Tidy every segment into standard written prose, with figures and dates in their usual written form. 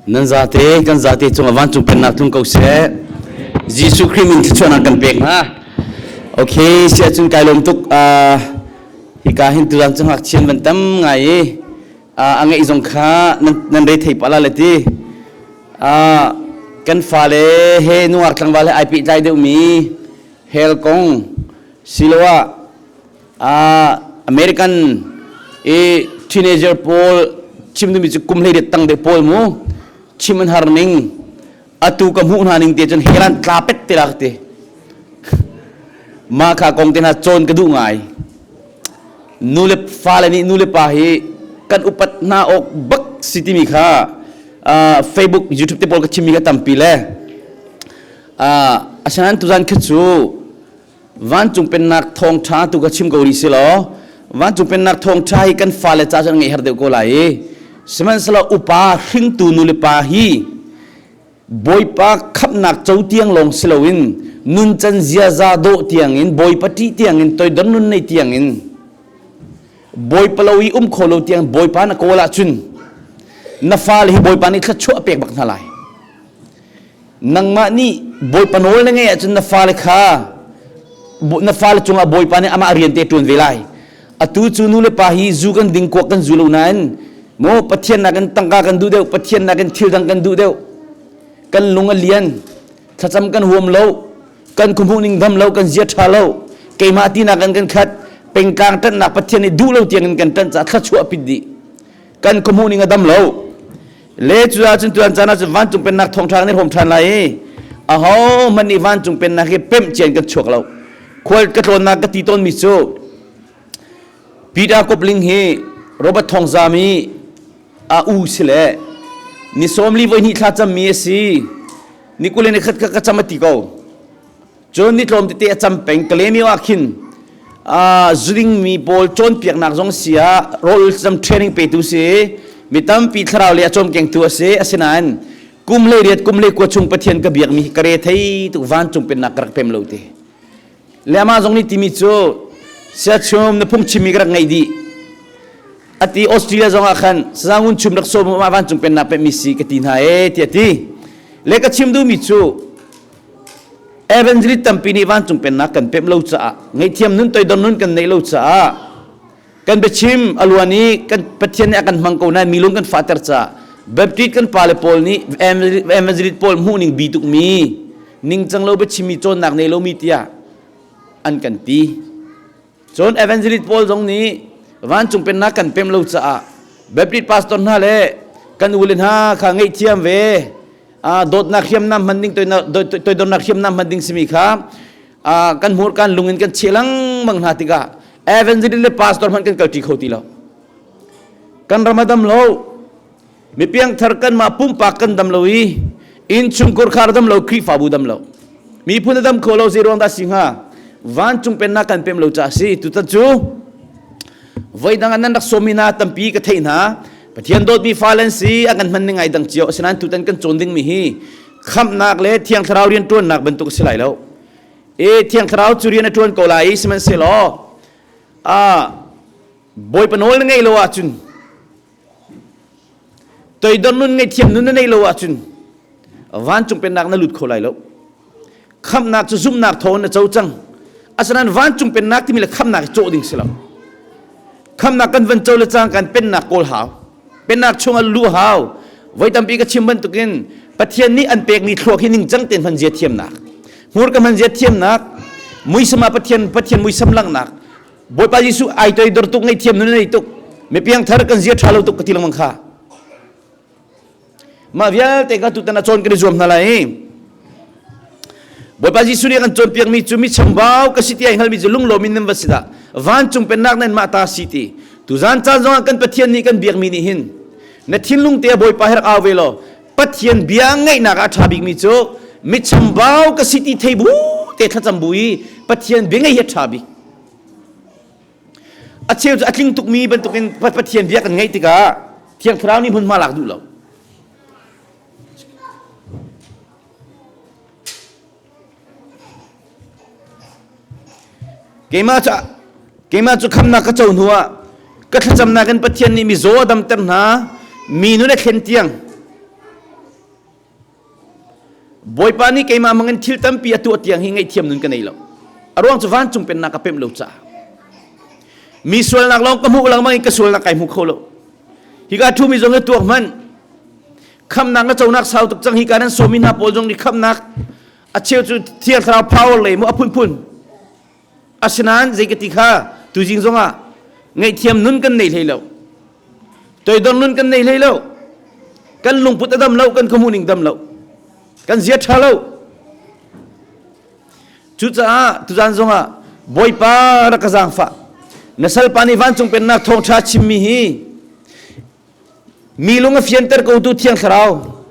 Nan zate kan zate cungah vancung pennak tlung ko seh. Jesuh Khrih min thluachuahnak kan pek hna. Okay, si ahcun kai lawm tuk. Uh, hika hin tuzan cu ngakchian van tam ngai i uh, a ngeih zong kha nan, nan re thei pah la le ti. Uh, kan fale he nungak tlangval he ai pehtlai deuhmi hell kong siloah uh, American i teenager pawl chim duhmi cu kum 18 tang deuh pawl mu chim an har ning atu ka hmuh hna ning te cun heran tla pet te la ka ti mah kha kong te hna cawn ka duh ngai nu le fale nih nu le pa hi kan upat hna awk bak si timi kha uh, Facebook YouTube te pawl ka chimmi kha tampi le uh, asinain tuzan kha cu Vancung Pennak thawngṭha tu ka chim ko rih si law Vancung Pennak thawngṭha hi kan fale ca cun ngeih har deuh ko lai i sihmanhsehlaw upa hringtu nu le pa hi Bawipa khamhnak co tiang lawng si loin nuncan ziaza dawh tiangin Bawipa ṭih tiangin toidor nun nei tiangin Bawipa lo i um kho lo tiang Bawipa na kawl ahcun na fale hi Bawipa nih thluachuah a pek bak hna lai. Nangmah nih Bawipa nawl na ngeih ahcun na fale kha na fale cungah Bawipa nih amah rian te ṭuan ve lai. Atu cu nu le pa hi zu kan ding kuak kan zu lo nain maw Pathian nakin tangka kan duh deuh, Pathian nakin thil dang kan duh deuh. Kan lung a lian, thlacam kan huam lo, kan khuhmuh ning dam lo, kan zia ṭha lo. Keimah tinak in kan khat, pengtlang ṭanhnak Pathian nih duh lo tiangin kan ṭanh caah thluachuah a pit dih. Kan khuhmuh ning a dam lo. Le cu ahcun tuan caan ahcun vancung pennak thawngṭha kan i hrawm ṭhan lai i ahohmanh nih vancung pennak hi pemh cian kan chuak lo. Khual ka tlawnnak ka ti tawnmi cu Peter Kopling hi Robert Thawngzam i a u si le ni sawmli voi hnih thla cammi a si. Ni kul le ni khat kha ka cam a ti ko. Cun ni tlawm tete a cam peng Kalemyo ah khin zuding mi pawl cawnpiaknak zong si ah rawl cam training petu si mi tampi thlarau le a cawmkengtu a si asinain kum le riat kum le kua chung Pathian ka biakmi hi ka re thei tuk vancung pennak ka rak pem lo ti le amah zong nih timi cu siachum na phungchimmi ka rak ngaih dih ati Australia zong ah khan sazangun chum rak sawm ma vancung pennak pemmi si ka ti hna e ti ati le ka chim duhmi cu Evangelist tampi nih vancung pennak kan pemh lo caah ngaihthiam nun toidor nun kan neih lo caah kan biachim a luan i kan Pathian nih a kan hmang ko nain mi lung kan fahter caah Baptist kan pale pawl nih evangelist pawl hmuhning bi tukmi ningcang lo biachimmi cawnnak nei lomi tiah an kan ti. Cun evangelist pawl zong nih vancung pennak kan pem lo caah Baptist pastor hna le kan ule hna kha ngaihthiam ve dawtnak hriamnam hman ding toidornak hriamnam hman ding simi kha kan hmur kan lung in kan cheh lengmang hna tikah evangelist le pastor hmanh kan kalṭi kho ti lo kan ram a dam lo Mi piangthar kanmah pumpak kan dam lo i innchungkhar khar dam lo Khrihfabu dam lo. Miphun a dam kho lo zei ruang dah si hnga? Vancung pennak kan pem lo caah si. Tutan cu voidang ah nan rak sawmmi hna tampi ka theih hna. Pathian dawtmi fale an si, a kan hman ning ai dang cio. Asinain tutan kan cawn dingmi hi khamhnak le Thiang Thlarau rian ṭuannak bantuk a si lai lo. E Thiang Thlarau cu rian a ṭuan ko lai i sihmanhsehlaw a Bawipa nawl na ngeih lo ahcun Toidor nun ngaihthiam nun na neih lo ahcun vancung pennak na lut kho lai lo. Khamhnak cu zumhnak thawng na co cang. Asinain vancung pennak timi le khamhnak hi cawh ding si lo. Khamhnak kan van co le cang kan pennak kawl hau. Pennak chungah luh hau. Voi tampi ka chim bantukin Pathian nih an pekmi thluak hi ningcang tein hman zia thiamnak. Hmurka hman zia thiamnak, muisam ah Pathian Pathian muisam langhnak, Bawipa Jesuh ai toidor tuk ngaihthiam nun nei tuk mi piangthar kan zia ṭha lo tuk ka ti lengmang kha mah vialte kha tutan a cawn kan i zuam hna lai Bawipa Jesuh nih a kan cawnpiakmi cu mi chambau ka si ti ai hngalmi cu lunglawm in nan va si dah vancung pennak nan mah ta si ti tuzan caan zongah kan Pathian nih kan biakmi nih hin na thinlung te Bawipa he rak au ve law Pathian bia ngaihnak ah a ṭha bikmi cu mi chambau ka si ti thei bu te thlacam bu i Pathian bia ngaih hi a ṭha bik A cheu cu a tling tukmi bantukin Pathian bia kan ngaih tikah Thiang Thlarau nih hmunhma lak duh lo. Keimah cu keimah cu khamnak ka co hnu ah ka thlacamnak in Pathian nih mizaw a damter hna, mi nun a thlen tiang. Bawipa nih keimah hmangin thil tampi a tuah tiang hi ngaihthiam nun ka nei lo. A ruang cu vancung pennak ka pemh lo caah. Mi sualnak lawng ka hmuh lengmang in ka sualnak kai hmu kho lo. Hika ṭhumi zong hi tuak hmanh. Khamnak na conak sau tuk cang hika nan sawmi hna pawl zong nih khamnak a cheu cu Thiang Thlarau power lei mu a phunphun. Asinain zei ka ti kha tuzing zongah ngaihthiam nun kan nei hlei lo. Toidor nun kan nei hlei lo. Kan lungput a dam lo, kan khuamuh dam lo. Kan zia ṭha lo. Cucaah tuzan zongah Bawipa rak ka zaangfah. Na salpa nih vancung pennak thawngṭha chimmi hi Mi lung a fianter kotu Thiang Thlarau,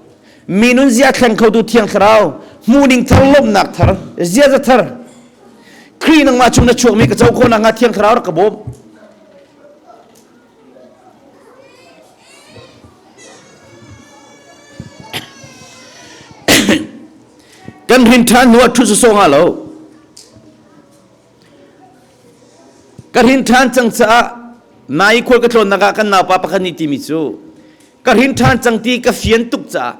mi nunzia a thleng khotu Thiang Thlarau, hmuhning thar, lawmhnak thar, ziaza thar, Khrih nangmah chung na chuakmi ka co khawh nakhnga Thiang Thlarau rak ka bawm. Kan hrin ṭhan hnu ah ṭhut sawsawh hnga lo. Ka hrin ṭhan cang caah nai khual ka tlawnnak ah kan naupa pakhat nih timi cu ka hrin ṭhan cang ti ka fian tuk caah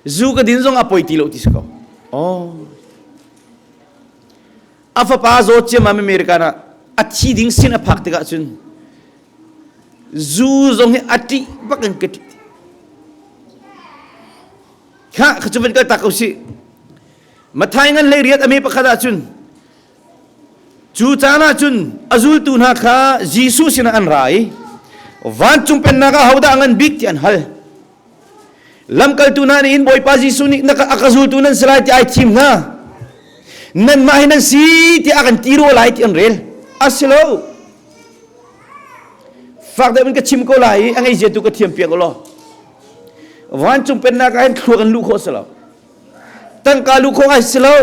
zu ka din zong a poi ti lo ti si ko. Oh. A fapa zawt ciammam American ah a thi ding sin a phak tikah cun zu zong hi a ṭih bak in ka ṭih. Kha kha cu van kal tak ko sih. Mathai ngan hlei riat a mi pakhat ahcun cu caan ahcun a zultu hna kha Jesuh sinah an ra i vancung pennak ah hodah a ngan bik ti an hal. Lamkaltu hna nih hin Bawipa Jesuh nih na a ka zultu nan si lai ti ai thim hna. Nanmah hi nan si tiah a kan ti rua lai ti an rel. A si lo. Fak deuh in ka chim ko lai i a ngei tu ka thiam piak u law. Vancung pennak ah hin thluak in luh khawh si lo. Tangka luh khawh ai si lo.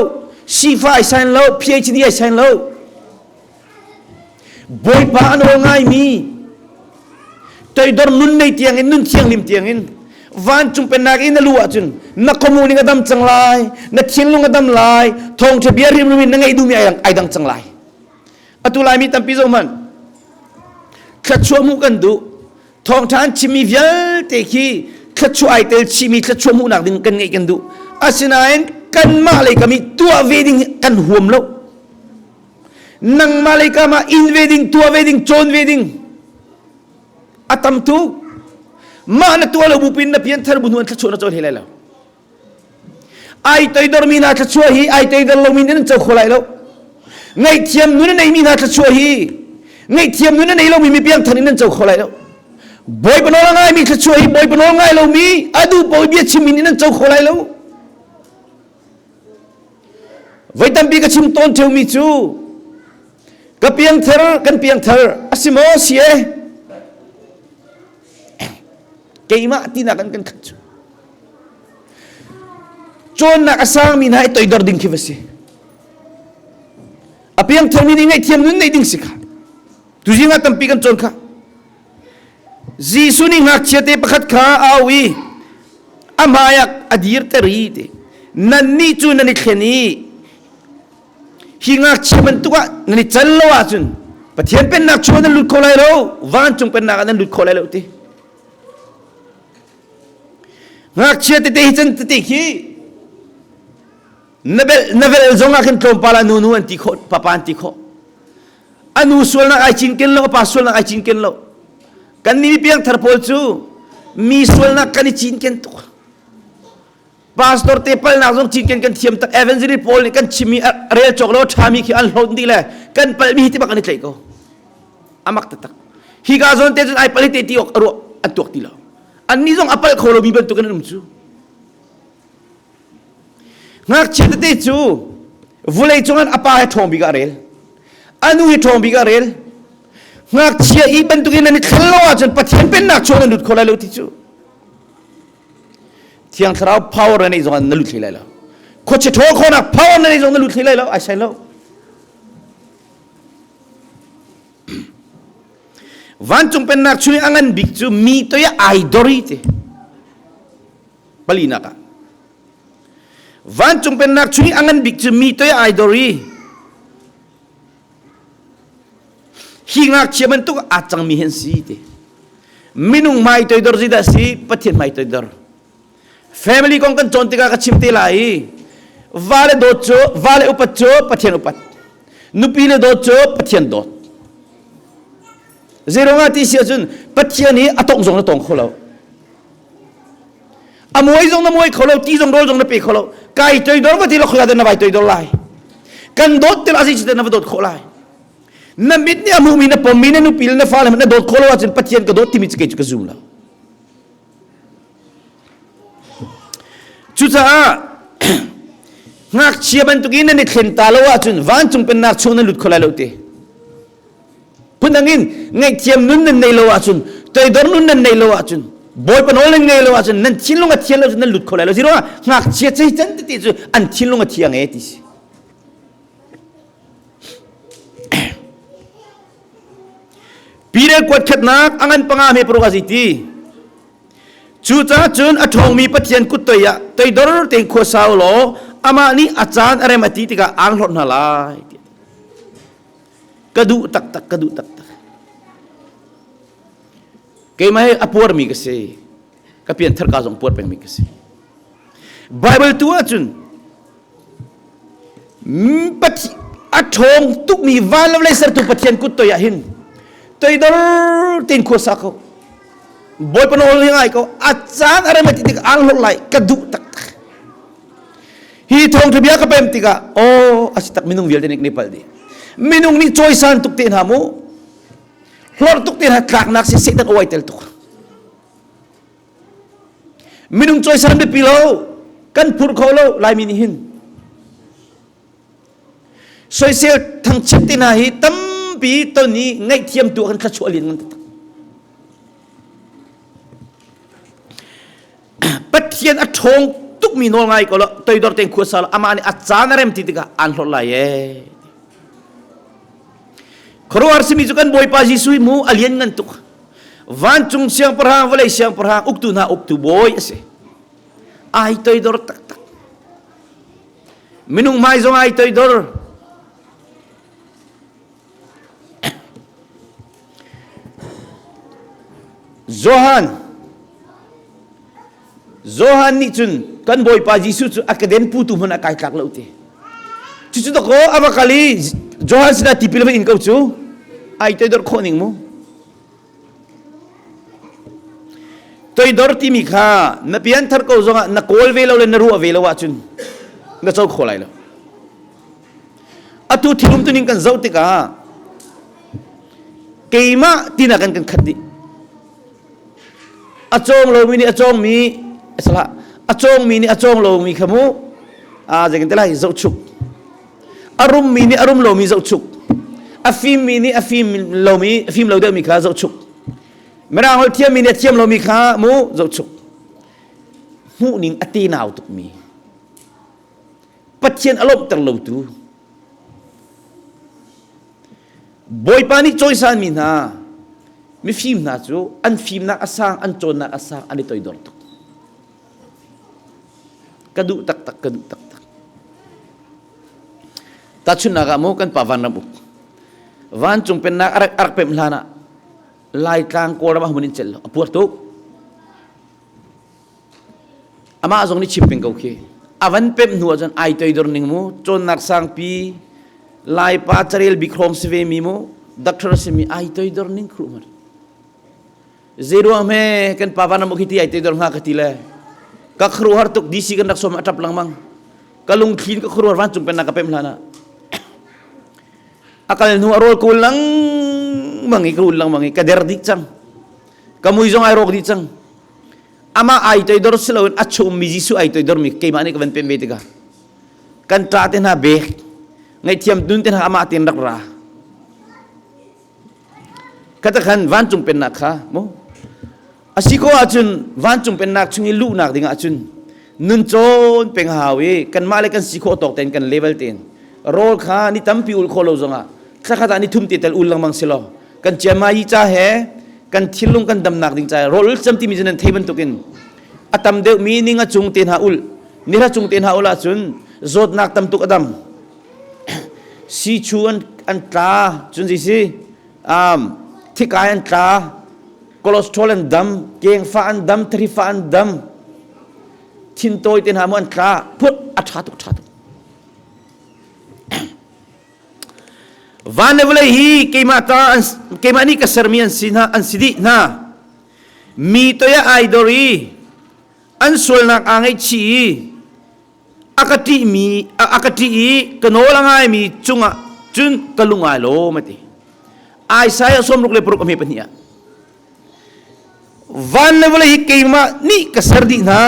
Sifa ai sign lo. PhD ai sign lo. Bawipa a nawl ngaimi toidor nun nei tiang in nun thianghlim tiang in vancung pennak in na lu ahcun na khuamu ning a dam cang lai na thinlung a dam lai thawngṭha bia hrimhrim in na ngeih duhmi ai dang cang lai atu laimi tampi zong hmanh thluachuah hmuh kan duh Thawngṭha an chimmi vialte khi thluachuah ai tel chihmi thluachuah hmuhnak ding kan ngeih kan duh. Asinain kanmah lei kam i tuah ve ding kan huam lo. Nangmah lei kam ah in ve ding, tuah ve ding, cawn ve ding a tam tuk. Mah na tuah lo bu pin na pianthar bu hnu an thluachuah na cawn he lai lo. Ai toidormi hna thluachuah hi ai toidor lomi nih nan co kho lai lo. Ngaihthiam nun a neimi hna thluachuah hi ngaihthiam nun a nei lomi mi piangthar in nan co kho lai lo. Bawipa nawl a ngaimi thluachuah hi Bawipa nawl ngai lomi a duh paoh bia chimmi nih nan co kho lai lo. Voi tampi ka chim tawn ṭheumi cu ka piangthar kan piangthar a si maw si e keimah tinak an kan khat cu Cawnnak a sangmi hna i toidor ding khi va si. A piangtharmi nih ngaihthiam nun neih ding si kha. Tuzing ah tampi kan cawn kha. Jesuh nih ngakchia te pakhat kha a auh i a hmai ah a dirter i ti nannih cu nan i thlen i hi ngakchia bantuk ah nan i cal lo ahcun Pathian pennak chung ah nan lut kho lai lo vancung pennak ah nan lut kho lai lo ti Ngakchia tete hi can tete khi na bel na vel zong ah khin tlawmpal ah nu nu an ti khawh papa an ti khawh a nu sualnak ai cinken lo a pa sualnak ai cinken lo kan mi piangthar pawl cu mi sualnak kan i cinken tuk pastor te palnak zong cinken kan thiam tak evangelist pawl nih kan chimmi rel cawk lo ṭhami khi an hlawt dih le kan palmi hi ti bak an i tlaih ko amak taktak hi ka zawn te cun ai pal hi te ti awk a ruah an tuak ti lo annih zong a palh kho lomi bantuk in an um cu ngakchia tete cu vulei cungah a pa he ṭhawng bik ah rel a nu hi ṭhawng bik ah rel ngakchia i bantukin nan i thlen lo ahcun Pathian pennak chung nan lut kho lai lo ti cu Thiang Thlarau power na neih zong na lut hlei lai lo khuachia ṭhawl khawhnak power na neih zong na lut hlei lai lo ai sai lo Vancung pennak chung i a ngan bik cu mi toi ah ai dor i ti. Palinak ah. Vancung pennak chung i a ngan bik cu mi toi ah ai dor i hi ngakchia bantuk aa cangmi hi an si ti. Minung hmai toidor zeidah si? Pathian hmai toidor. Family kong kan cawn tikah ka chim te lai i vale dawt cu vale upat cu Pathian upat. Nupi le dawt cu Pathian dawt. Zeiruangah ti si ahcun Pathian hi a tongh zong na tong kho lo. A muai zong na muai kho lo, ti zong rawl zong na pe kho lo. Kai toidor va ti lo khoika na vai toidor lai. Kan dawt til a si na va dawt khawh lai. Na mit nih a hmuhmi na pommi na nupi le na fale na dawt khawh lo ahcun Pathian ka dawt timi cu kei cu ka zum lo. Cucaah ngakchia bantukin nan i thlen ta lo ahcun vancung pennak chung nan lut kho lai lo ti. Phundang in ngaihthiam nun nan nei lo ahcun toidor nun nan nei lo ahcun Bawipa nawl nan ngei lo ahcun nan thinlung a thian lo cun nan lut kho lai lo. Ziruangah ngakchia cei can tete cu an thinlung a thiang e ti si. Peter kuat khatnak a ngan panga hme paruk a zi ti. Cucaah cun a ṭhawngmi Pathian kut toi ah toidor tein khua sau law amah nih a caan a rem a ti tikah aan hlorh hna lai. Ka duh taktak, ka duh taktak. Keimah hi a puarmi ka si. Ka pianthar ka zong puar pengmi ka si. Bible tu ahcun a ṭhawng tukmi van le vawlei sertu Pathian kut toi ah hin toidor tein khua sa ko. Bawipa nawl hi ngai ko. A caan a rem a ti tik aan hlorh lai ka duh taktak. Hi thawngṭha bia ka pem tikah aw a si tak minung vialte nih kan i palh dih. Minung nih cawisan tuk te hna mu. Hlorh tuk te hna tlaknak si Satan a uai tel tuk. Minung cawisan biapi lo kan phur kho lo Laimi nih hin. Soisel thangchiat te hna hi tampi ton i ngaihthiam tu kan thluachuah lian ngan taktak. Pathian a ṭhawng tukmi nawl ngai ko lo toidor tein khua sa lo amah nih a caan a rem ti tikah aan hlorh lai ee. Khuaruahhar simi cu kan Bawipa Jesuh hi mu a lian ngan tuk. Vancung siangpahrang vawlei siangpahrang uktu hna uktu bawi a si. Ai toidor taktak. Minung hmai zong ai toidor. Johan Johan nih cun kan Bawipa Jesuh cu a keden putu hmanh a kai tlak lo ti. Cucu dakaw a va kal i Johan sinah tipil va in ko cu ai toidor khawh ning mu. Toidor timi kha na pianthar ko zongah na kawl ve lo le na ruah ve lo ahcun na co kho lai lo. Atu thil umtuning kan zoh tikah keimah tinak kan kan khat dih. A cawng lomi nih a cawngmi salah a cawngmi nih a cawng lomi kha mu a zeitin te lai zohchuk. A rummi nih a rum lomi zohchuk. A fimmi nih a fim lomi a fim lo deuhmi kha zohchuk. Mirang holh thiammi nih a thiam lomi kha mu zohchuk. Hmuhning a tenau tukmi. Pathian a lawmhter lotu Bawipa nih cawisanmi hna mifim hna cu an fimnak a sang an cawnnak a sang an i toidor tuk ka duh taktak ka duh taktak tahchunhnak ah mu kan pa vanram uk vancung pennak a rak pemh hlan ah Laitlang Kawlram ah hmun in celh lo a puar tuk Amah zong nih chim peng ko khi. A van pemh hnu ahcun ai toidor ning mu, cawnnak sangpi, Laipa carel bik hrawng si ve mi mu, doctor si mi ai toidor ning khru mar. Zeiruang hme kan pa van khi ti ai toidor hnga ka ti le. Ka khru har tuk DC kan rak som a tap langmang. Ka lungthlin ka khru har van cung pennak ka pemh hlan ah. A kal hnu a rawl kul lengmang i ka ul lengmang i ka der dih cang. Ka mui zong ai rawk dih cang. Amah ai toidor si loin a chungmi Jesuh ai toidormi keimah nih ka van pem ve tikah kan ṭa te hna bek ngaihthiam dun te hna amah tein rak ra kata khan vancung pennak kha mu a si ko ahcun vancung pennak chung i luhnak ding ahcun nun cawn peng hau i kanmah le kan si khawh tawk tein kan level tein rawl kha ni tampi ul khawh lo zongah thlakhat ah ni thum te tel ul lengmang si law kan ciamai ca he kan thinlung kan damnak ding ca rawl cam timi cu nan thei bantukin a tam deuhmi ninga cung te hna ul nihra cung te hna ul ahcun zawtnak tam tuk a dam si chu an an tla cun si si um thikai an tla cholesterol an dam kengfa an dam thrifa an dam. Thintawi te hna mu an tla phut a ṭha tuk ṭha tuk. Van le vawlei hi keimah ta keimah nih ka sermi an si hna an si dih hna. Mi toi ah ai dor i an sualnak aa ngaihchih i a ka ṭihmi a ka ṭih i ka nawl a ngaimi cungah cun ka lung ai lawm a ti. Isaiah 66 a hme pahnih ah Van le vawlei hi keimah nih ka ser dih hna.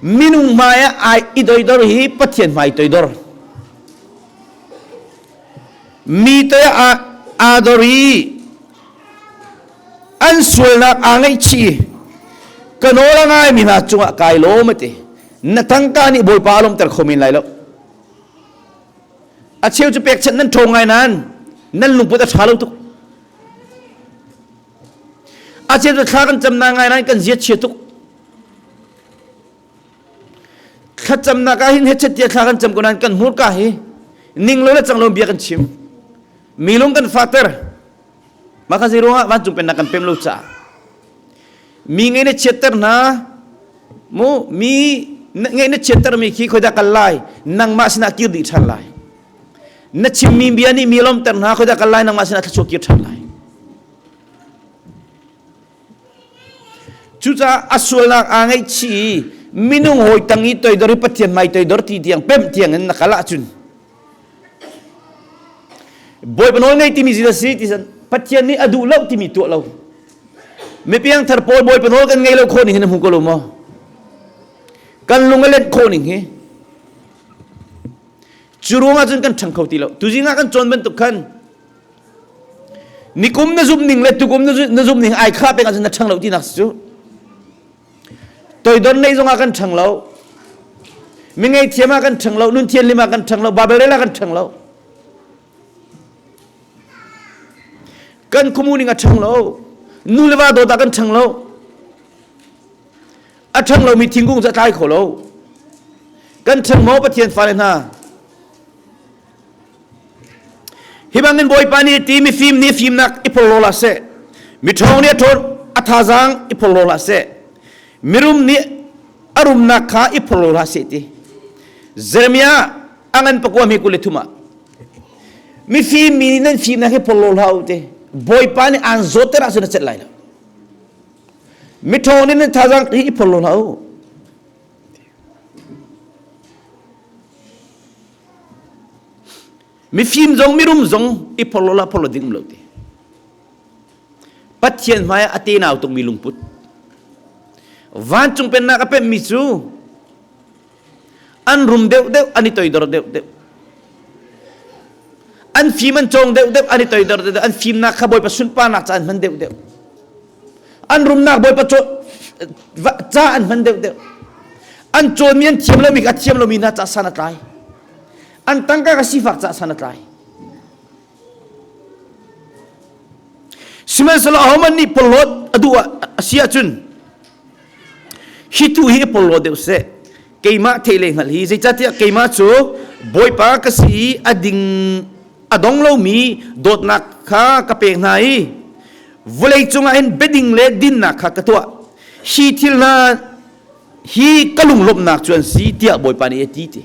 Minung hmai ah ai i doidor hi Pathian hmai toidor. Mi toi ah aa dor i an sualnak aa ngaihchih i ka nawl a ngaimi hna cungah kai lawm a ti. Na tangka nih Bawipa a lawmter kho men lai lo. A cheu cu pekchanh nan ṭhawng ngai nain nan lungput a ṭha lo tuk. A cheu cu thla kan cam na ngai nain kan zia chia tuk. Thlacamnak ah hin hechet tiah thla kan cam ko nain kan hmurka hi ning lo le cang lo bia kan chim. Mi lung kan fater. Mah kha zei ruangah vancung pennak kan pem lo caah. Mi ngei na chiatter hna mu mi ngei na chiatter mi khi khoidah kal lai nangmah sinah kir dih ṭhan lai. Na chimmi bia nih mi lawmter hna khoidah kal lai nangmah sinah thluachuah kir ṭhan lai. Cucaah a sualnak aa ngaihchih i minung hawi tang i toidor i Pathian hmai toidor ti tiang pemh tiang in na kal ahcun Bawipa nawl ngei timi zil a si ti Pathian nih a duh lo timi tuah lo. Mipiangthar pawl Bawipa nawl kan ngei lo khawh ning hi na hmu ko lo maw? Kan lung a lenh khawh ning hi. Cu ruangah cun kan ṭhang kho ti lo. Tuzing ah kan cawn bantuk khan nikum na zumh ning le tukum na zumh ning ai khah peng ahcun na ṭhang lo tinak si cu. Toidon nei zongah kan ṭhang lo. Mi ngei thiam ah kan ṭhang lo, nun thianhlim ah kan ṭhang lo, Bible rel ah kan ṭhang lo. Kan khumu ning a ṭhang lo. Nu le va dawt ah kan ṭhang lo. A ṭhang lomi thingkung cu a tlai kho lo. Kan ṭhang maw Pathian fale hna? Hi bangin Bawipa nih ti mifim nih fimnak i phorhlaw hlah seh. Miṭhawng nih a ṭhawn a thazaang i phorhlaw hlah seh. Mirum nih a rumnak kha i phorhlaw hlah seh ti. Jeremiah a ngan pakua mi 23 ah mifim mi nih nan fimnak hi phorhlaw hlah u ti. Bawipa nih aan zawtter ahcun a celh lai lo. Miṭhawng nih nan thazaang hi i phorhlaw hlah u. Mifim zong mirum zong i phorhlaw la phorhlaw ding um lo ti. Pathian hmai ah a tenau tukmi lungput. Vancung pennak a pemmi cu an rum deuhdeuh an i toidor deuhdeuh. An fim an cawng deuhdeuh an i toidor deuhdeuh. An fimnak kha Bawipa sunparnak ca an hman deuhdeuh. An rumnak Bawipa ca an hman deuhdeuh. An cawnmi an thiam lomi a thiam lomi hna ca san a tlai. An tangka ka sifak ca san a tlai. Sihmanhsehlaw ahohmanh nih porhlawt a duh a si ahcun hi tu hi porhlaw deuh seh keimah theih le hngalh hi zeicahtiah keimah cu Bawipa ka si i a ding a dong lomi dawtnak kha ka pek hna i vawlei cungah hin biading le dinnak kha ka tuah hi thil hna hi ka lunglawmhnak cu an si tiah Bawipa nih a ti ti.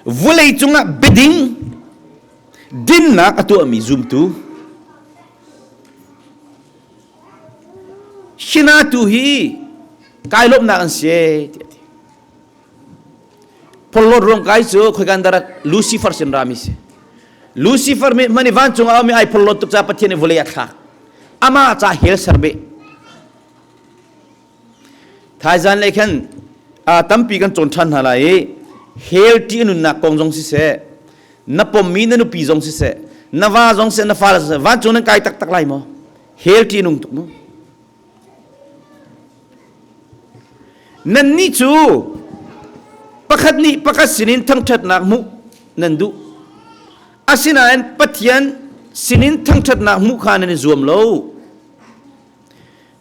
Vawlei cungah biading dinnak a tuahmi zumtu hina tu hi kai lawmhnak an si tiah ti. Phorhlawt ruang kai cu khoikan darat Lucifer sin rami si. Lucifer mi hmani vancung ah mi ai phorhlawt tuk ca Pathian i vawlei a thlak. Amah ca hell ser beh. Thaizan lei khan tampi kan cawn ṭhan hna lai i hell ṭih nunnak kong zong siseh, na pommi na nupi zong siseh, na va zong siseh, na fale siseh, vancung nan kai taktak lai maw? Hell ṭih nung tuk mu. Nannih cu pakhat nih pakhat sinin thangṭhatnak hmuh nan duh. Asinain Pathian sinin thangṭhatnak hmuh kha nan i zuam lo.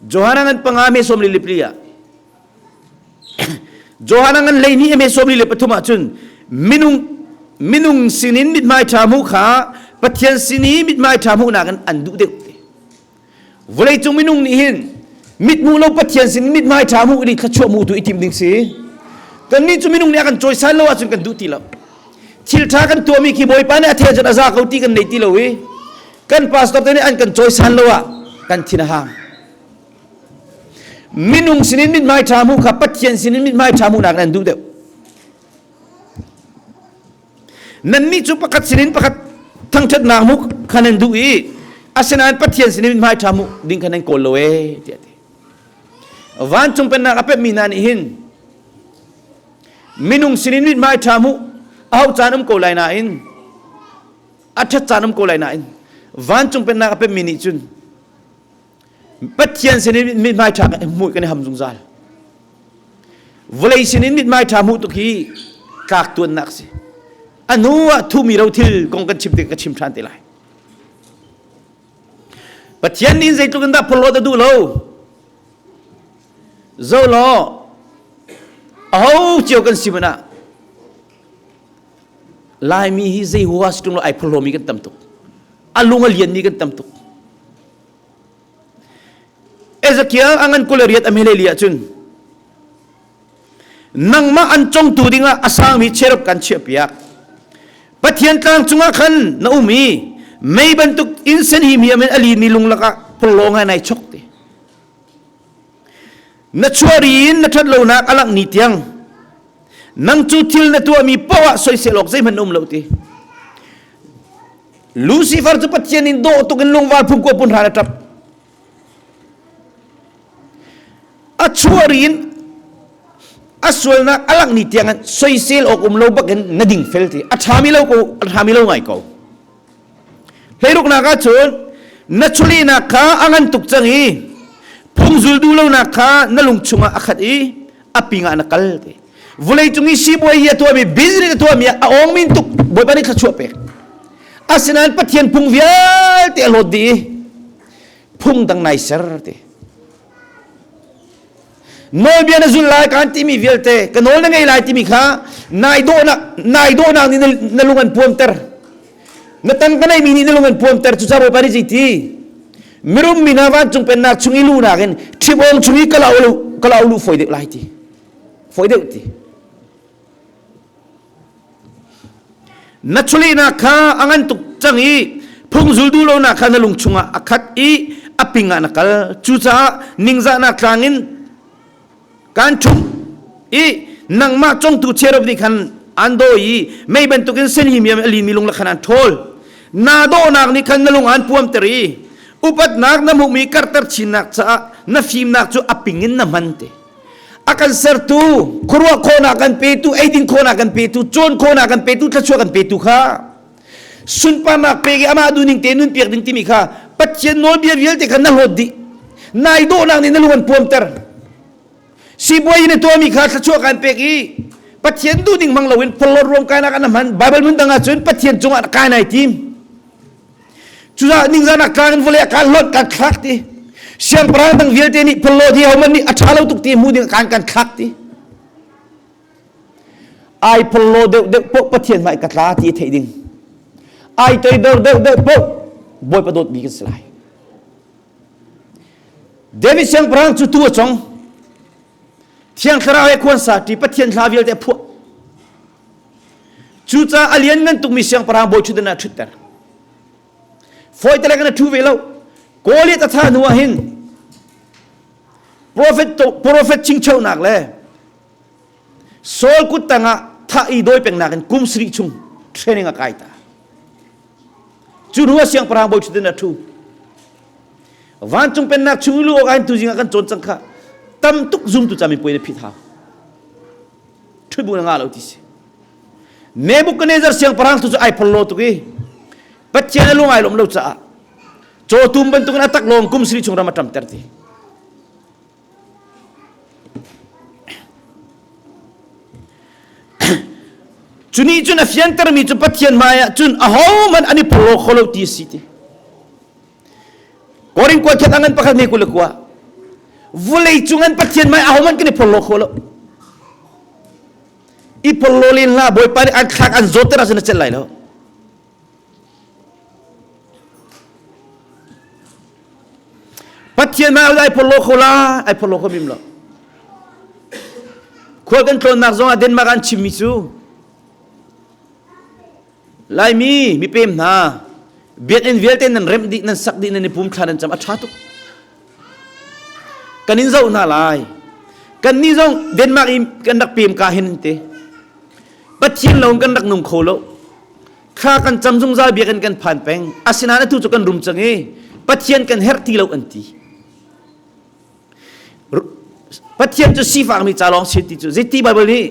Johan ngan panga me sawm li li pli ah Johan ngan 12 me 43 ah cun minung minung sinin mithmai ṭha hmuh kha Pathian sin i mithmai ṭha hmuhnak in an duh deuh. Vawleicung minung nih hin mithmuh lo Pathian sin mithmai ṭha hmuh i thluachuah hmuh tu i tim ding si. Kannih cu minung nih a kan cawisan lo ahcun kan duh ti lo. Thil ṭha kan tuahmi khi Bawipa nih a thei cun a za ko ti kan nei ti lo i kan pastor te nih an kan cawisan lo ah kan thin a hang. Minung sinin mithmai ṭha hmuh kha Pathian sinin mithmai ṭha hmuhnak in an duh deuh. Nannih cu pakhat sinin pakhat thangṭhatnak hmuh kha nan duh i asinain Pathian sinin mithmai ṭha hmuh ding kha nan kawl lo ee tiah a ti. Vancung pennak a pemmi hna nih hin minung sinin mithmai ṭha hmuh a hauh caan um ko lai nain a ṭhat caan um ko lai nain vancung pennak a pemmi nih cun Pathian sinin mithmai ṭha hmuh kan i ham zungzal. Vawlei sinin mithmai ṭha hmuh tuk hi tlak tuannak si. A hnu ah thumi rothil kong kan chim tik ka chim ṭhan te lai. Pathian nih zeitluk in dah phorhlawt a duh lo. Zo law aho cio kan si hmanh ah Laimi hi zei hua si ṭung lo ai phorhlawmi kan tam tuk. A lung a lianmi kan tam tuk. Ezekiel a ngan 28 a hmeleli ahcun nangmah an congtu dingah a sangmi cherub kan chiahpiak. Pathian tlang cungah khan na um i mei bantuk in sen hi mi amin a linmi lung lakah porhlaw ngai nai chok ti. Na chuari in na ṭhat lonak a langh ni tiang nang cu thil na tuahmi poah soisel awk zeihmanh um lo ti. Lucifer cu Pathian in dawh tuk in lungvar phung ko pun hran a ṭap. A chuah in a sualnak a langh ni tiang in soisel awk um lo bak in na ding fel ti. A ṭhami lo ko, a ṭhami lo ngai ko. Hleiruknak ah cun na chulehnak kha a ngan tuk cang i phungzul duh lonak kha na lung chungah a khat i a pingah na kal ti. Vawleicung i sibawi hi a tuahmi business a tuahmi a awng min tuk Bawipa nih thluachuah pek. Asinain Pathian phung vialte a hlawt dih i phung dang nai ser ti. Nawlbia na zul lai kan timi vialte ka nawl na ngei lai timi kha nai dawhnak nai dawhnak nih na lung an puamter. Na tan ka neimi nih na lung an puamter cucaah Bawipa nih zeiti mirum mi hna vancung pennak chung i luhnak in ṭhibawng chung i kala kala luh fawi deuh lai ti. Fawi deuh ti. Na chulehnak kha a ngan tuk cang i phungzul duh lonak kha na lung chungah a khat i a ping ah na kal. Cucaah ningzahnak tlang in kaan ṭhumh i nangmah congtu cherub nih khan aan dawi i mei bantukin senhimiam a linmi lung khan aan ṭhawl. Naa dawhnak nih khan na lung aan puamter i upatnak na hmuhmi karhter chinnak caah na fimnak cu a ping in na hman te. A kan sertu, khuaruah khawhnak kan petu, eidin khawhnak kan petu, cawn khawhnak kan petu, thluachuah kan petu kha sunparnak pek i amah duhning te nun piak ding timi kha Pathian nawlbia vialte kha na hlawt dih. Nai dawhnak nih na lung an puamter. Sibawi in a tuahmi kha thluachuah kan pek i Pathian duhning hmang loin phorhlawt ruam kainak an hman. Bible hmun dang ahcun Pathian cungah kai nai tim. Cucaah ningzahnak tlang in vawlei a kan hlonh kan thlak ti. Siangpahrang dang vialte nih phorhlawt hi hohmanh nih a ṭha lo tuk ti hmu ding kan kan thlak ti. Ai phorhlaw deuh deuh poh Pathian hmai ka tla ti theih ding. Ai toidor deuh deuh poh Bawipa dawtmi kan si lai. David siangpahrang cu tu a cong. Thiang Thlarau he khuan sa ṭi Pathian hla vialte a phuah. Cucaah a lianngan tukmi siangpahrang bawi ṭhutdan ah ṭhutter. Fawi telek in a ṭhu ve lo. Goliath a thah hnu ah hin prophet prophet chingchonak le Saul kut tangah thah i dawi pengnak in kum sarih chung training a kai ta. Cu hnu ah siangpahrang bawi ṭhutdan ah ṭhu. Vancung pennak chung i luh awk ah hin tuzing ah kan cawn cang kha. Tam tuk zumtu ca mipuai na phit hau. Ṭhut bu na ngah lo ti si. Nebuchadnezzar siangpahrang tu cu ai phorhlaw tuk i Pathian a lung ai lawm lo caah cawtum bantukin a taklawng kum sarih chung ram a ṭamter ti. Cu nih cun a fiantermi cu Pathian hmaiah cun ahohmanh an i phorhlaw kho lo ti a si ti. Korin kua khat a ngan pakhat me kul le kua. Vulei cung an Pathian hmai ahohmanh kan i phorhlaw kho lo. I phorhlaw len hlah Bawipa nih an thlak an zawtter ahcun a celh lai lo. Pathian hmai ai phorhlaw kho la, ai phorhlaw kho mim lo. Khual kan tlawnnak zong ah Denmark an chimmi cu Laimi mipem hna biakinn vialte nan remh dih nan sak dih nan i pum thla nan cam a ṭha tuk. Kan in zoh hna lai. Kan nih zong Denmark i kan rak pem ka hin te. Pathian lo kan rak nung kho lo. Thla kan cam zungzal biakinn kan phan peng. Asinain atu cu kan rum cang i Pathian kan herh ti lo an ti. Pathian cu sifakmi ca lawng si ti cu zeiti Bible nih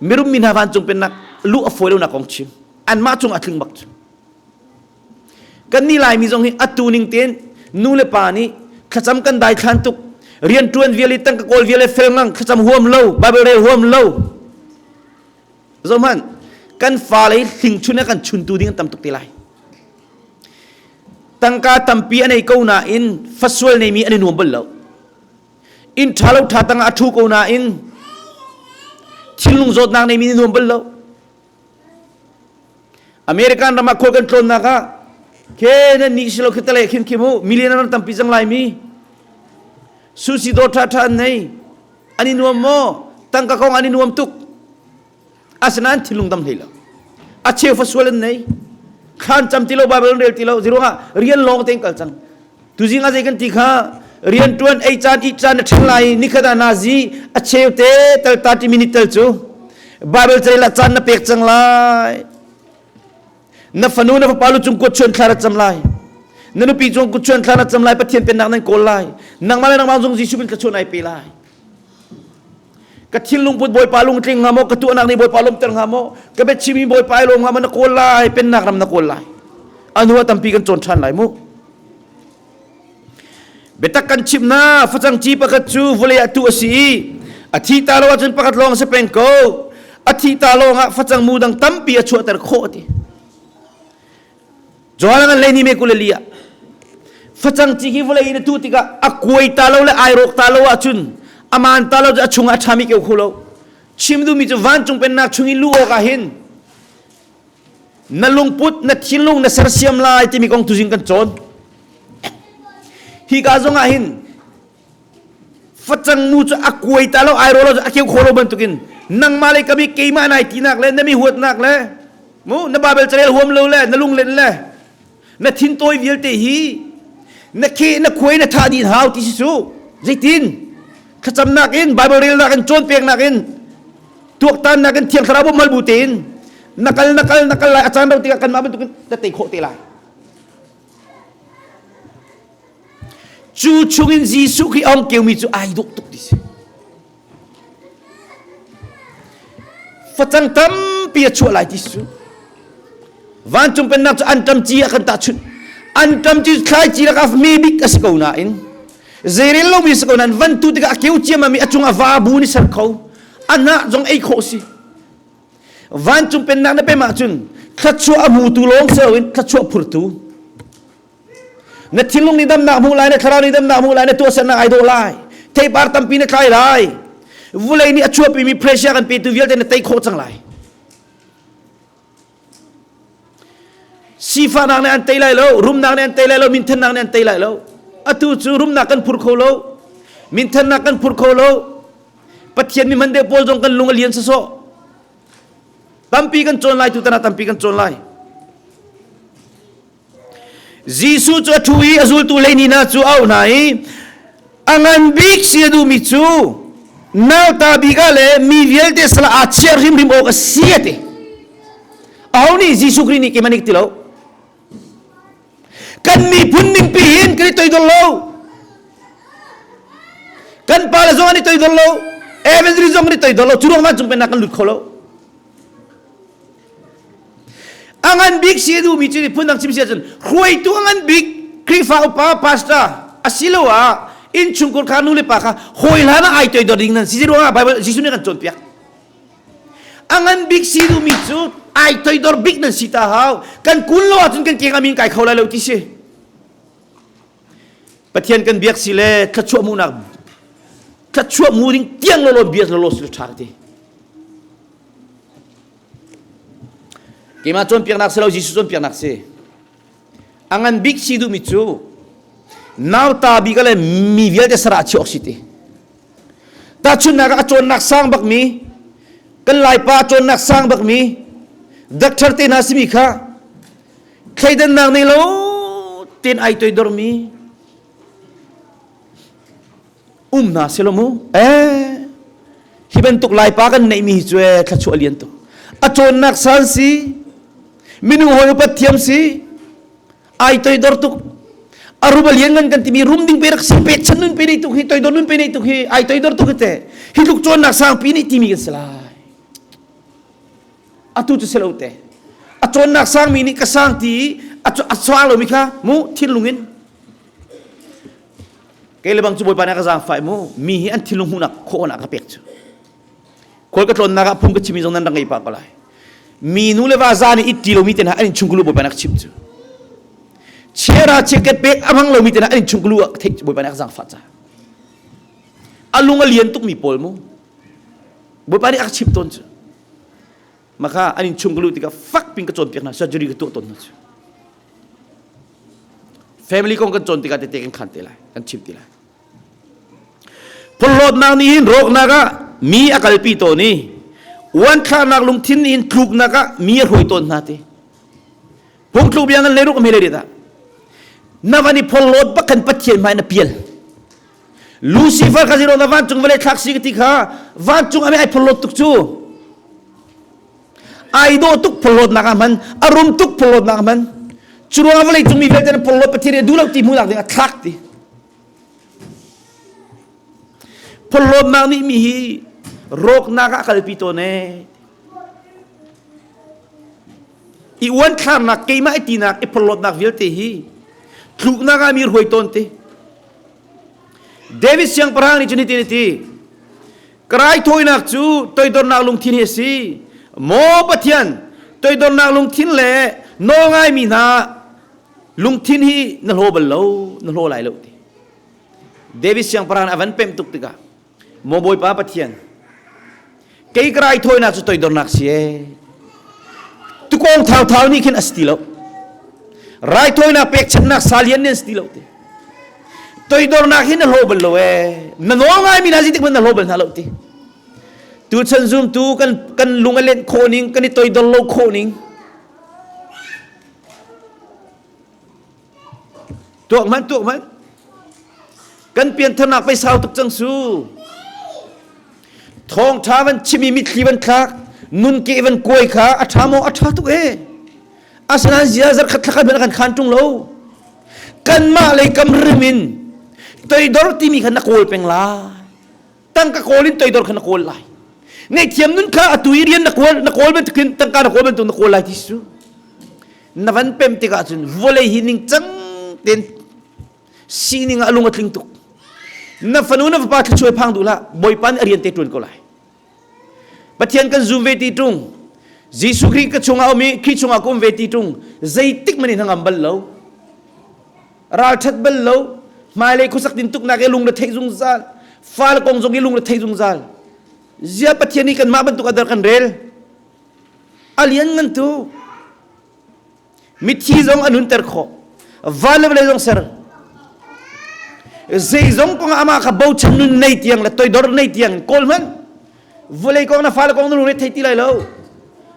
mirum mi hna vancung pennak luh a fawi lonak kong chim. Anmah cung a tling bak cu. Kan nih Laimi zong hi atu ning tein nu le pa nih thlacam kan daithlan tuk rianṭuan vial i tangka kawl vial i fel ngang thlacam huam lo Bible rel huam lo zohhmanh kan fale hi hlingchun kan chuntu ding an tam tuk te lai tangka tampi an ei ko nain fasual neimi an i nuam bal lo inn ṭha lo ṭha tangah a ṭhu ko nain thinlung zawtnak neimi an i nuam bal lo American ram ah khual kan tlawnnak ah khe nan nih si lo khi tale khin khim u million ram tampi cang lai mi sushi dawr ṭha ṭha an nei an i nuam maw tangka kong an i nuam tuk asinain thinlung dam hlei lo a cheu fa sual an nei thlan cam ti lo bible an rel ti lo ziruangah rian lawng tein kal cang tuzing a zei kan ti kha rian tuan ei caan ih caan na ṭhen lai nikhat ah nazi a cheu te tal 30 minute tal cu bible carel ah caan na pek cang lai na fanu na fapa lu cung kut chuan thla na cam lai na nupi cung kut chuan thla na cam lai pathian pennak nan kawl lai nangmah le nangmah zong Jesuh min thluachuah nai pe lai ka thinlung put bawipa lungtling hnga maw ka tuahnak nih bawipa lawmter hnga maw ka biachimmi bawipa ai lawm hnga maw na kawl lai pennak ram na kawl lai anu ah tampi kan cawn ṭhan lai mu biatak kan chimh na facang ci pakhat cu vawlei ah tuh a si i a thi ta lo ahcun pakhat lawng si peng ko a thi ta lawng ah facang mu dang tampi a chuahter khawh ti Johan ngan lei ni me kul li ah facang ci hi vawlei in a tuh tikah a kuai ta lo le ai rawk ta lo ahcun aman ta lo cu a chungah a ṭhami keu kho lo chim duhmi cu vancung pennak chung i luh awk ah hin na lungput na thinlung na sersiam lai timi kong tuzing kan cawn hi ka zong ah hin facang mu cu a kuai ta lo ai ro lo a keu kho lo bantukin nangmah le kami keimah nai tinak le na mi huatnak le mu na babel carel huam lo le na lunglen le na thintawi vialte hi na khe na khuai na thah dih hau ti si su zeitin thlacamnak in bible relnak in cawnpiaknak in tuaktannak in thiang thlarau bawmhal bu tein na kal na kal na kal lai a caan rau tikah kanmah bantukin na tei khawh te lai Cu chungin Jesuh Khrih a hung keumi cu ai dawh tuk ti si. Facang tampi a chuah lai ti si. Vancung pennak cu anṭam ci ah kan tahchunh. Anṭam ci thlaici lakah mi bik a si ko nain zeirel lomi si ko nain van tu tikah a keu ciammam i a cungah va bu ni ser kho. A hnah zong ei khawh si. Vancung pennak na pem ahcun thluachuah a hmutu lawng si loin thluachuah phurtu Na thinlung nih damnak hmuh lai, na thlarau nih damnak hmuh lai, na tuahsernak ai dawh lai. Theipar tampi na tlai lai. Vulei nih a chuahpimi pressure kan petu vialte na tei khawh cang lai. Sifahnak nih an tei lai lo, rumnak nih an tei lai lo, minthennak nih an tei lai lo. Atu cu rumnak kan phur kho lo, minthennak kan phur kho lo. Pathian mi hman deuh pawl zong kan lung a lian sawsawh. Tampi kan cawn lai tutan ah tampi kan cawn lai. Jesuh cu a ṭhu i a zultu hleihnih hna cu a auh hna i a ngan bik si a duhmi cu nauta bik ah le mi vialte sal ah aa chiah hrimhrim awk a si a ti. Aho nih Jesuh Khrih nih keimah nih ti lo. Kan miphun ningpi hin kan i toidor lo. Kan pale zong an i toidor lo. Evangelist zong an i toidor lo. Cu ruang vancung pennak kan lut kho lo. A ngan bik si a duhmi cu phundang chim si ahcun hruaitu a ngan bik Khrihfa upa pastor asiloah innchungkhar kha nu le pa kha hawi hlan ah ai toidor ding nan si ruangah Bible Jesuh nih kan cawnpiak. A ngan bik si duhmi cu ai toidor bik nan si ta hau. Kan kun lo ahcun kan keng amin kai kho lai lo ti si. Pathian kan biak si le thluachuah hmuhnak thluachuah hmu ding tiang lo lo biak lo lo si ṭha ti. Keimah cawnpiaknak si lo Jesuh cawnpiaknak si. A ngan bik si duhmi cu Nauta bik le mi vialte sarah chiah awk si ti. Tahchunhnak ah a cawnnak sang bakmi kan Laipa a cawnnak sang bakmi doctor te hna simi kha thleidannak nei lo ten ai toidormi um hna silo mu eh hi bantuk Laipa kan neihmi hi cu ee thlachuah lian tuk a cawnnak san si minung hawi upat thiam si ai toidor tuk a rum a lian ngan kan timi rum ding pe rak si pek chan nun pe nei tuk hi toidor nun pe nei tuk hi ai toidor tuk hi te hi tluk cawnnak sangpi nih timi kan si lai atu cu si lo te a cawnnak sangmi nih ka sang ti a sang lomi kha mu thinlung in kei le bang cu bawipa nih a ka zaangfah mu mi hi an thinlung hmuhnak khawhnak ka pek cu Khual ka tlawnnak ah phung ka chimmi zong nan rak ngei pah ko lai. Mi nu le va za nih it ti lomi te hna an innchungkhar Bawipa nih a chimh cu. Chiara chiaket pek a hmang lomi te hna an innchungkhar ah theih Bawipa nih a zaangfah ca. A lung a lian tukmi pawl mu. Bawipa nih a ka chimh tawn cu. Maka an innchungkhar tikah fak pin ka cawnpiak hna surgery ka tuah tawn hna cu. Family kong kan cawn tikah tete kan khan te lai, kan chim ti lai. Phorhlawtnak nih hin rawknak ah mi a kalpi tawn i uanthlahnak lungthin nih hin tluknak ah mi a hruai tawn hna ti. Phungthluk bia ngan leiruk hme le dah. Na van i phorhlawt bak khan Pathian hmai na pial. Lucifer kha zero na vancung vawlei thlak si ka ti kha vancung ame ai phorhlawt tuk cu. Ai dawh tuk phorhlawtnak ah hman, a rum tuk phorhlawtnak ah hman. Cu ruangah vawlei cung mi vialte na phorhlawt Pathian nih a duh lo ti hmuhnak ding a thlak ti. Phorhlawtnak nih mi hi rawknak ah a kalpi tawn ee. I uanthlarnak keimah i tinak i phorhlawtnak vialte hi tluknak ah mi hruai tawn te. David siangpahrang nih cun hitin a ti. Ka raithawinak cu toidornak lungthin hi a si. Maw Pathian, toidornak lungthin le nawlngaimi hna lungthin hi na hlaw bal lo na hlaw lai lo ti David siangpahrang a van pemh tuk tikah maw Bawipa Pathian kei ka raithawinak cu toidornak si ee tukawng thauthau nih khin a si ti lo raithawinak pekchanhnak salian nih an si ti lo ti toidornak hi na hlaw bal lo ee na nawl ngaimi hna zeitik hmanh na hlaw bal hna lo ti tuchan zumtu kan kan lung a lenh khawh ning kan i toidor lo khawh ning Tuak hmanh, tuak hmanh. Kan piantharnak pei sau tuk cang su. Thawngṭha van chim i mitthli van thlak, nun ke van kuai kha a ṭha maw? A ṭha tuk ee. Asinain zia zarkhat thlakhat hmanh a kan khan ṭung lo. Kanmah lei kam rim in toidor timi kha na kawl peng lai. Tangka kawl in toidor kha na kawl lai. Ngaihthiam nun kha atu i rian na kawl na kawl bantukin tangka na kawl bantuk na kawl lai ti su. Na van pem tikah cun vawlei hi ningcang tein sining ah a lung a tling tuk. Na fanu na fapa thluachuai phang duh hlah. Bawipa nih a rian te ṭuan ko lai. Pathian kan zum ve ti ṭung. Jesuh Khrih ka chungah um i Khrih chungah ka um ve ti ṭung. Zeitik man in hangam bal lo. Ralṭhat bal lo. Hmailei khuasak tin tuknak i lung na theih zungzal. Fale kong zong i lung na theih zungzal. Zia Pathian nih kanmah bantuk adar kan rel. A lianngan tu. Mithi zong a nunter khawh. Van le vawlei zong ser. Zeizong kong ah amah kha bochan nun nei tiang le toidor nei tiang kawl hmanh. Vawlei kong na fale kong na lungre thei ti lai lo.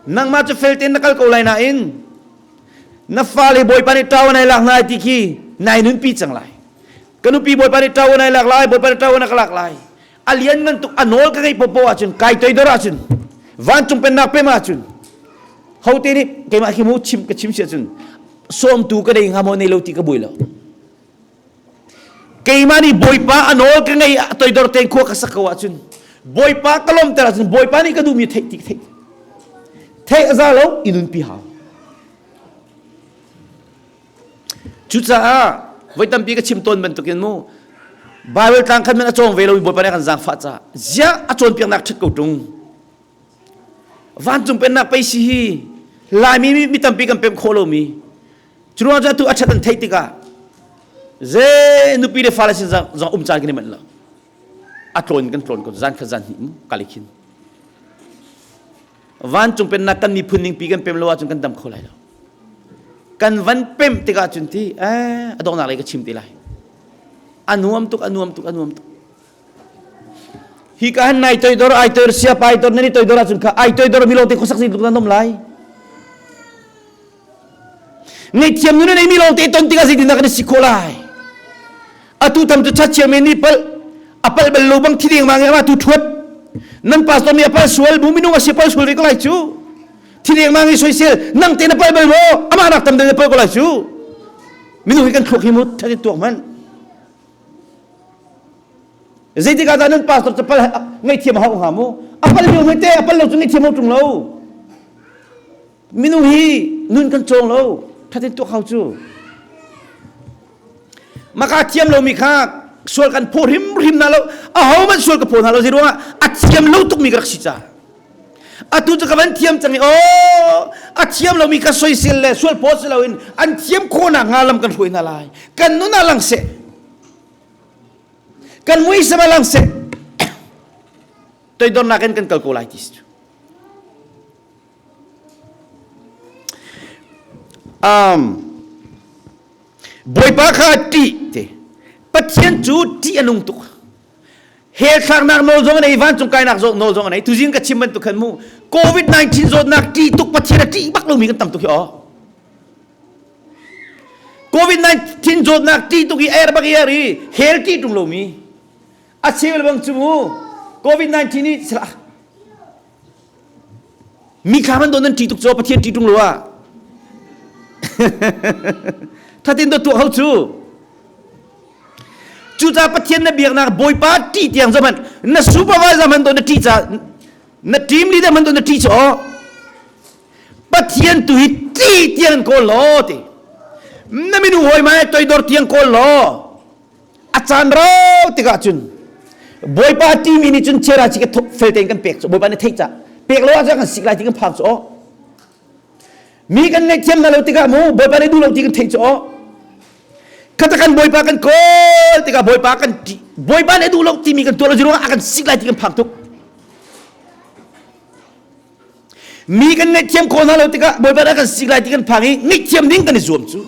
Nangmah cu fel tein na kal ko lai nain na fale Bawipa nih ṭau nai lak hna ti khi nai nunpi cang lai. Ka nupi Bawipa nih ṭau nai lak lai, Bawipa nih ṭau na ka lak lai. A lian ngan tuk a nawl ka ngeih popo ahcun kai toidor ahcun vancung pennak pem ahcun hote nih keimah khi mu chim ka chim si ahcun sawmtu ka nei hnga maw nei lo ti ka buai lo keimah nih bawipa a nawl ka ngei toidor tein khua ka sak ko ahcun bawipa ka lawmter ahcun bawipa nih ka duhmi theih ti theih theih a za lo i nunpi hau Cucaah voi tampi ka chim tawn bantukin mu Bible tlang khat men a cawng ve lomi Bawipa nih a kan zaangfah caah ziah a cawnpiaknak ṭhat ko ṭung. Vancung pennak pei si hi Laimi mi tampi kan pemh khawh lomi cu ruang cu atu a ṭhat an theih tikah ze nupi le fale sin zong um caan kan i manh lo a tlawn kan tlawn ko zan khat zan hnih mu kali khin Vancung pennak kan miphun ningpi kan pem lo ahcun kan dam kho lai lo. Kan van pemh tikah cun ti eh a donghnak lei ka chim te lai. A nuam tuk, a nuam tuk, a nuam tuk. Hi ka han nai toidor, ai toidor, sia pa ai toidor, nani toidor ahcun kha ai toidor mi lawngte khuasak zeitluk dah nom lai. Ngaihthiam nun a neimi lawngte ton tikah zeitindah kan i si khawh lai? Atu tam cu chachia men nih palh a palh bal lo bang thi dengmang in amah tu thuat. Nan pastor nih a palh sual, bu minung a si palh sual ve ko lai cu. Thi dengmang i soisel, nang te na palh bal maw? Amah nak tam deuh na palh ko lai cu. Minung hi kan thluak hi mu thatin tuak hmanh. Zeitik ah dah nan pastor cu pal ngaihthiam a hau hnga mu? A pal lio hme te, a pal lo cu ngaihthiam hau ṭung lo. Minung hi nun kan cawng lo. Thatin tuak hau cu. Maka thiam lomi kha sual kan phaw hrimhrim hna lo. Aho hmanh sual ka phaw hna lo. Zei ruangah a thiam lo tukmi ka rak si ca. Atu cu ka van thiam cang i aw a thiam lomi kha soisel le sual phaw si loin an thiam khawhnak hnga lam kan hruai hna lai. Kan nun ah lang seh. Kan muisam ah lang seh. Toidornak in kan kal ko lai ti si cu. Um, Bawipa kha ṭih te. Pathian cu ṭih a nung tuk. Hell thlaknak nawl zong a nei, vancung kainak nawl zong a nei. Tuzing ka chim bantuk khan mu COVID-19 zawtnak ṭih tuk Pathian a ṭih bak lomi kan tam tuk hi aw. COVID-19 zawtnak ṭih tuk i er bak i er i hell ṭih ṭung lomi. A cheu bang cu mu COVID-19 i sala mi thla man don nan ṭih tuk cu Pathian ṭih ṭung lo ah. Thatin do tuah ho cu. Cucaah Pathian na biaknak Bawipa ṭih tiang zaman na supervisor man na ṭih ca na team leader man na ṭih cu aw Pathian tu hi ṭih tiang in kawl law ti na minu hawi mai toidor tiang kawl law a caan rau tikah cun Bawipa timi nih cun chera chi ka fel tein kan pek cu Bawipa nih theih ca pek lo ahcun kan sik lai ti kan phang cu aw Mi kan ngaihthiam hna lo tikah mu Bawipa nih duh lo ti kan theih cu aw. Khata kan Bawipa kan kawl tikah Bawipa kan ṭih. Bawipa nih duh lo timi kan tuah lo ruangah a kan sik lai ti kan phang tuk. Mi kan ngaihthiam khawh hna lo tikah Bawipa nih a kan sik lai ti kan phang i ngaihthiam ding kan i zuam cu.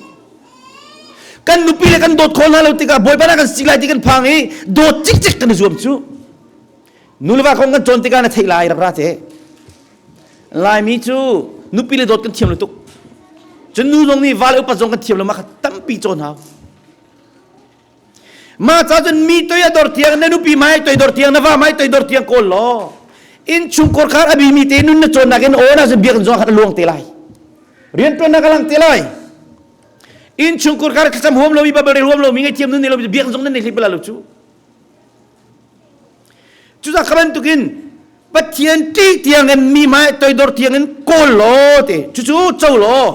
Kan nupi le kan dawt khawh hna lo tikah Bawipa nih a kan sik lai ti kan phang i dawt cikcek kan i zuam cu. Nu le va kong kan cawn tikah na theih lai rak ra te. Laimi cu nupi le dawt kan thiam lo tuk. Cun nu zong nih va le upat zong kan thiam lo mah kha tampi cawn hau. Mah ca cun mi toi a dor tiang na nupi mai toi dor tiang na va mai toi dor tiang kawl law inn chungkhar khar a bimi te nun na cawnnak in aw na cun biakinn zong khat a luang te lai. Rianṭuannak a lang te lai. Inn chungkhar khar thlacam huam lomi babal rel huam lomi ngaihthiam nun nei lomi biakinn zong nan nei hlei bala lo cu. Cucaah kha bantukin Pathian ṭih tiangin mi hmai toidor tiangin kawl law ti cucu co law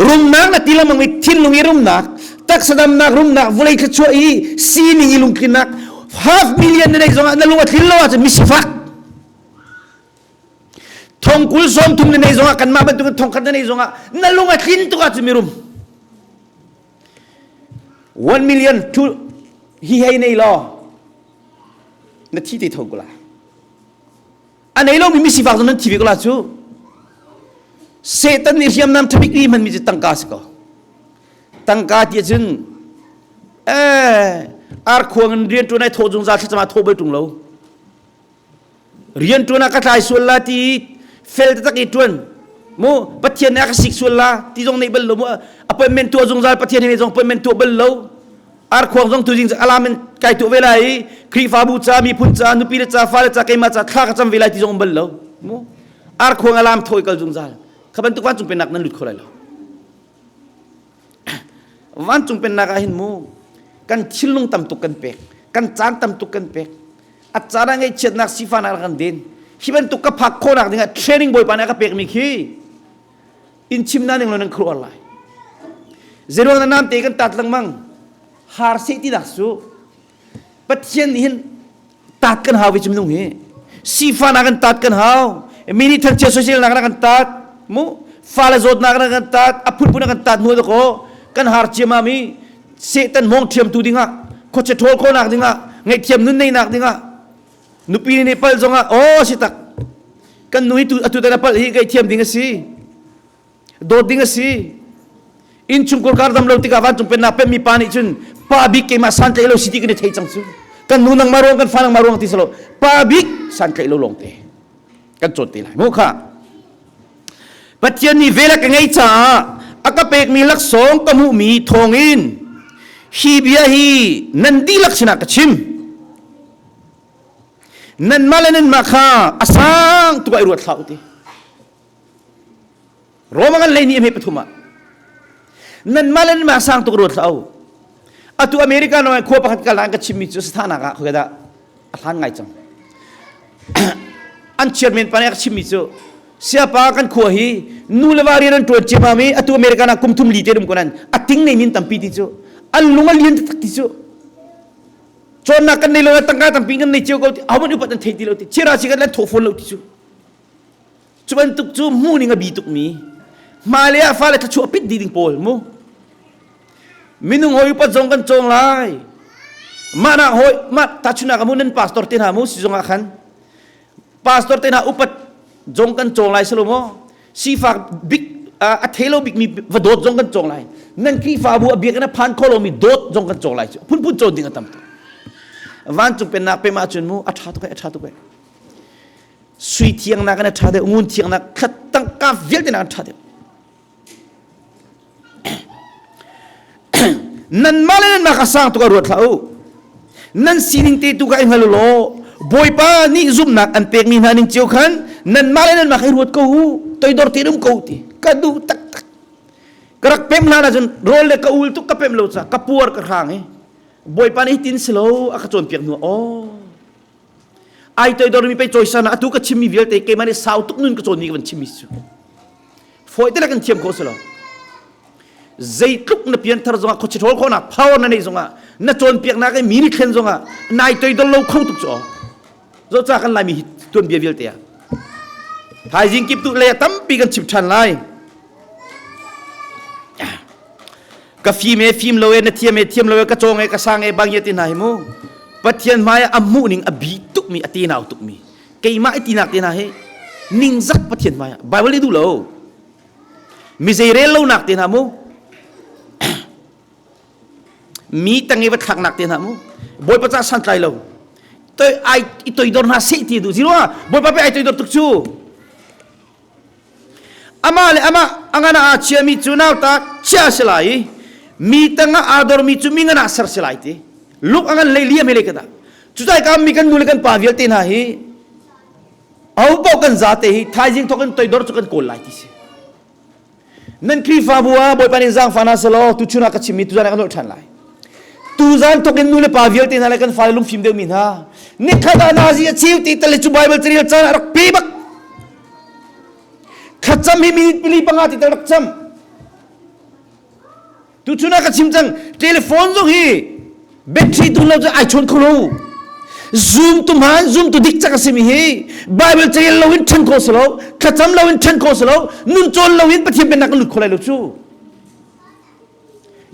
rumnak na ti lengmang i thinlung i rumnak taksa damnak rumnak vawlei thluachuah i sining i lungtlinnak half million na neih zongah na lung a tlin lo ahcun misifak thongkul sawmthum na neih zongah kanmah bantukin thongkhat na neih zongah na lung a tlin tuk ahcun mirum 1 million two hi hei nei law na thi te tho ko la a nei lomi misifak zong nan thi ve ko la cu Satan nih hriamnam thabik ri hmanmi cu tangka si ko tangka ti cun eh arkhuang in rian ṭuan ai thawh zungzal thlacam ah thawh bal ṭung lo Rianṭuan ah ka tlai sual la ti fel taktak i ṭuan mu Pathian nih a ka sik sual la ti zong neih bal lo mu appointment tuah zungzal Pathian he zong appointment tuah bal lo arkhuang zong tuzing alam in kai tuah ve lai i Khrihfabu ca miphun ca nupi le ca fale ca keimah ca thla ka cam ve lai ti zong um bal lo mu arkhuang alam thawi kal zungzal kha bantuk vancung pennak nan lut kho lai lo Vancung pennak ah hin mu kan thinlung tam tuk kan pek kan caan tam tuk kan pek a caan ah ngaihchiatnak sifahnak kan den hi bantuk ka phak khawhnak dingah training bawipa nih a ka pekmi khi in chim na ning lo nan khuruar lai zeruang na nam te kan tat lengmang har seh ti dak su Pathian nih hin tat kan hau ve cu minung hi sifahnak kan tat kan hau mi nih thangchiat soiselnak na kan tat mu fale zawtnak na kan tat a phunphun na kan tat hnu dakaw kan har ciamam i Satan mawng thiamtu dingah khuachia ṭhawl khawhnak dingah ngaihthiam nun neinak dingah nupi nih palh zongah aw si tak kan nu hi tu atu tan a palh hi ngaihthiam ding a si dawt ding a si innchungkhar kar dam lo tikah vancung pennak pemmi pa nih cun Pa bik keimah santlaih lo si ti kan i thei cang cu. Kan nu nangmah ruang kan fa nangmah ruang ti si lo. Pa bik santlaih lo lawng te kan cawn te lai mu kha. Pathian nih vel a ka ngei caah a ka pekmi laksawng ka hmuhmi thawngin hi bia hi nan dihlak sinah ka chim. Nanmah le nanmah kha a sang tuk ah i ruat hlah u ti. Roma kan lei ni hme pathum ah nanmah le nanmah sang tuk ruat hlah u. Atu America no khua pakhat kal an ka chimmi cu sathanak ah khoika dah a hlan ngai cang. An chairman pa nih a ka chimmi cu siapa kan khua hi nu le va rian an ṭuan ciammam i atu America ah kum thum li te um ko nan a ting nei min tampi ti cu an lung a lian taktak ti cu cawnnak kan nei lo tangka tampi kan nei cio ko ti ahohmanh upat an thei ti lo ti chira si kan lan thawh fawn lo ti cu cu bantuk cu hmuh ning a bi tukmi hmailei ah fale thluachuah pit dih ding pawl mu minung hawi upat zong kan cawng lai mah nak hawi mah tahchunak amu nan pastor te hna mu si zong ah khan pastor te hna upat zong kan cawng lai salo maw sifak bik a thei lo bikmi va dawt zong kan cawng lai nan Khrihfabu a biakinn a phan kho lomi dawt zong kan cawng lai cu phunphun cawn ding a tam tuk vancung pennak pem ahcun mu a ṭha tuk a ṭha tuk sui thiangnak in a ṭha deuh ngun thiangnak khat tangka vialte nak an ṭha deuh nanmah le nanmah kha sang tuk ah ruat hlah u nan sining te tu kha i hngal u law Bawipa nih zumhnak an pekmi hna ning cio khan nanmah le nanmah kha i ruat ko u toidor tein um ko ti ka duh taktak ka rak pem hlan ahcun rawl le ka ul tuk ka pem lo ca ka puar ka hrang i Bawipa nih hitin si lo a ka cawnpiak hnu aw ai toidormi pei cawisan atu ka chimmi vialte keimah nih sau tuk nun ka cawnmi ka van chimmi cu fawi te kan thiam kho si lo zeitluk na pianthar zongah khuachi ṭhawl khawhnak power na neih zongah na cawnpiaknak i mi nih thlen zongah nai toidor lo kho tuk cu aw zoca kan laimi hi tuanbia vialte ah thaizing kip tu le tampi kan chim ṭhan lai Ka fim e fim lo e na thiam e thiam lo e ka cawng e ka sang e bang ye ti hna hi mu Pathian hmai ah a hmuh ning a bi tukmi a tenau tukmi keimah i tinak te hna hi ningzak Pathian hmai ah Bible nih duh lo mi zei rel lonak te hna mu mi tang i va thlaknak te hna mu Bawipa ca santlai lo toi ai i toidor hna seh ti duh zero Bawipa pe ai toidor tuk cu Amah le amah a ngan ah aa chiami cu nauta chia a si lai i mi tangah aa dormi cu mi ngan ah ser si lai ti. Luk a ngan lei liam he lei ka dah. Cucai ka mi kan nu le kan pa vialte hna hi aho paoh kan zate hi thaizing thawk in toidor cu kan kawl lai ti si. Nan Khrihfabu ah Bawipa nih zaangfah hna selaw tuchun ah ka chimmi tuzan ah ka nolh ṭhan lai. Tuzan thawk in nu le pa vialte hna le kan fale lungfim deuhmi hna nikhat ah nazi a cheu ti tale cu Bible carel caan ah rak pe bak. Thlacam hi minute pili panga ti tal rak cam. Tuchun ah ka chim cang telephone zong hi battery tun lo cu ai chawn kho lo. Zoom tu hman zoom tu dik cak a simi hi Bible carel lo in ṭhen kho si lo, thlacam lo in ṭhen kho si lo, nun cawn lo in Pathian pennak kan lut kho lai lo cu.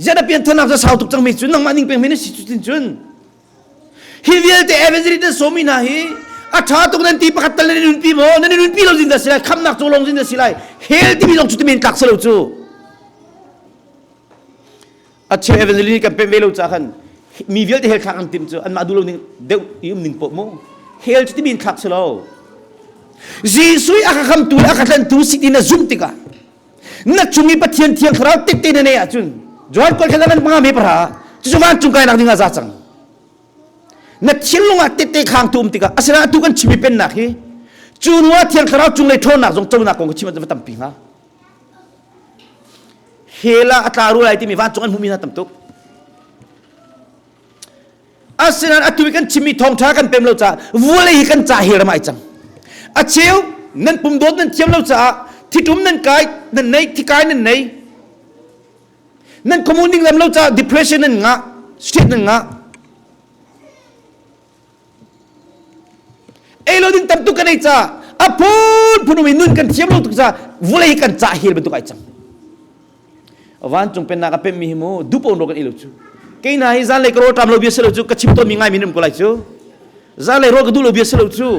Ziah na pianthanak cu sau tuk cangmi cu nangmah ning peng men si cu tin cun. Hi vialte evangelist nan sawmi hna hi a ṭha tuk nan ti pakhat tal nan i nunpi maw? Nan i nunpi lo zin dah si lai, khamnak cu lawng zin dah si lai. Hell timi zong cu ti men tlak si lo cu. A cheu evangelist kan pem ve lo ca khan mi vialte hell thlak an tim cu anmah duh lo ning deuh i um ning poh mu. Hell cu ti men thlak si lo. Jesuh i a ka khamtu le a ka tlantu si ti na zumh tikah na chung i Pathian thiang thlarau tette na neih ahcun Johan kol thlan panga me pahra cucu vancung kainak ding ah za cang na thinlung ah tette khang tu um tikah asinain atu kan chim i pennak hi cu hnu ah thiang thlarau cunglei ṭhawnnak zong conak kong ka chim va tampi hnga hell ah a tla ru lai timi vancung an hmuhmi hna tam tuk Asinain atu i kan chimmi thawngṭha kan pem lo caah vawlei hi kan ca hi ram ai cang. A cheu nan pum dawt nan thiam lo caah thitum nan kai nan nei thikai nan nei nan khuamu ning lam lo caah depression nan ngah stress nan ngah ei lo ding tam tuk kan ei caah a phunphun um i nun kan thiam lo tuk caah vawlei hi kan ca hel bantuk ai cang. Vancung pennak a pemmi hi mu dupo no kan i lo cu. Kei hna hi zanlei ka rawl ṭam lo bia si lo cu ka chim tawnmi ngai min um ko lai cu. Zanlei rawl ka duh lo bia si lo cu.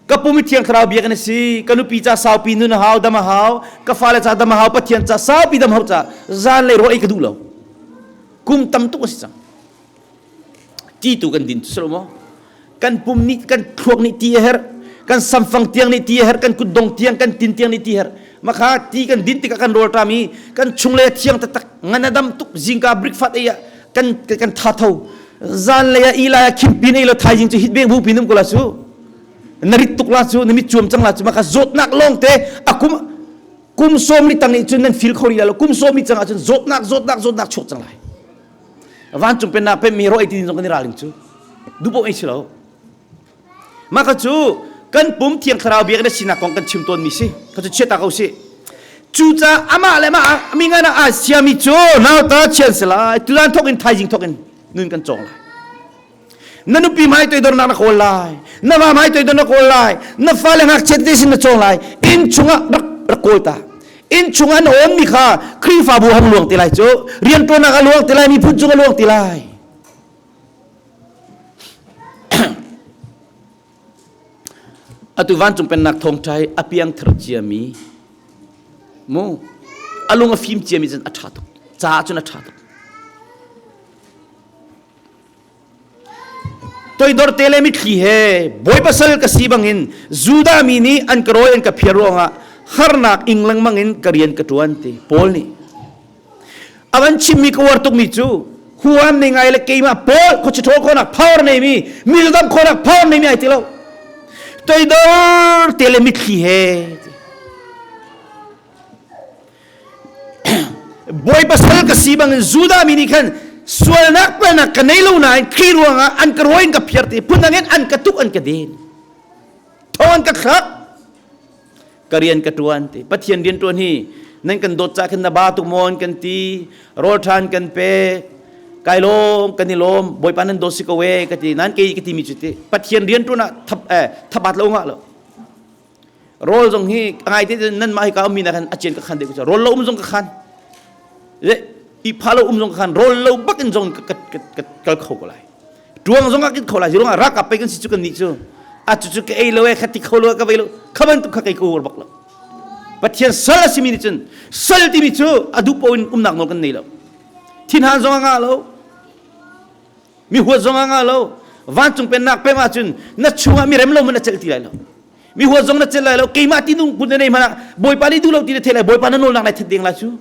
Ka pum i thiang thlarau bia kan si. Ka nupi ca saupi nun a hau, dam a hau. Ka fale ca dam a hau, Pathian ca saupi dam hau ca zanlei rawl ei ka duh lo. Kum tam tuk a si cang. Ti tu kan din cu si maw? Kan pum nih kan thluak nih ti a herh. Kan samfang tiang nih ti a herh. Kan kutdong tiang kan tin tiang nih ti a herh. Makha ti kan din tikah kan rawlṭam i kan chunglei a thiang taktak ngan a dam tuk zingka breakfast ei ah kan kan tha tho zan lei ah ilai ah khimpin ei lo thaizing cu hit beng bu pin um ko la cu na rit tuk la cu na mit cuam cang la cu maka zawtnak lawng te a kum kum sawm li tang nih cun nan feel kho rih lo kum sawm li cang ahcun zawtnak zawtnak zawtnak chuak cang lai vancung pennak pe mi ro ei ti zong kan i ralring cu dupo ei si lo maka cu kan pum thiang thlarau biak na sinak kong kan chim tawn mi si ka cu chiata ko si cuca amah le mah mi ngan ah siami cu nauta chian si lai tulan thok in thaizing thok in nun kan cawng lai Na nupi hmai toidornak na kawl lai. Na va hmai toidor na kawl lai. Na fale ngakchia te sin na cawng lai. Inn chungah rak rak kawl ta. Inn chungah na awnmi kha Khrihfabu hang luang ti lai cu. Rianṭuannak a luang ti lai, miphun cung a luang ti lai. Atu vancung pennak thawngṭha hi a piangthar ciami mu a lung a fim ciami cun a ṭha tuk. Caah cun a ṭha tuk. Toidor te le mitthli he Bawipa sal ka si bangin Judah mi nih an ka rawi an ka phiar ruangah harnak ing lengmang in ka rian ka ṭuan ti Paul nih a van chimmi ka uar tukmi cu huam nei ngai le keimah Paul khuachi ṭhawl khawhnak power neimi mi dam khawhnak power neimi ai ti lo toidor te le mitthli he Bawipa sal ka si bangin Judah mi nih khan sualnak palnak ka nei lo nain Khrih ruangah an ka rawi in ka phiar ti phundang in an ka tuk an ka den thong an ka thlak ka rian ka tuan ti Pathian rian tuan hi nan kan dawt ca khan na ba tuk maw kan ti rawl than kan pe kai lawm kan i lawm Bawipa nan dawt si ko e ka ti nan kei ka ti mi cu ti Pathian rian tuan ah thap eh thabat lo ngah lo Rawl zong hi a ngai te nan mah hika ummi na khan a cian ka khan deuh ka rawl lo um zong ka khan le i pha lo um zong ka khan rawl lo bak in zong ka ka kal kho ko lai tuang zong ka kin kho lai zirong rak pe kan si chu kan ni chu a chu chu ka ei lo e khati kho lo ka vei lo khaban tu kha kai ko bak lo pathian sal a simi ni cun sal timi cu a duh po in umnak nawl kan nei lo thinhan zong a ngah lo mi huat zong a ngah lo vancung pennak pem ahcun na chungah mi rem lo man na celh ti lai lo mi huat zong na celh lai lo keimah ti nung pun na nei hmanh ah bawipa nih duh lo ti na thei lai bawipa na nawlnak lai that ding lai cu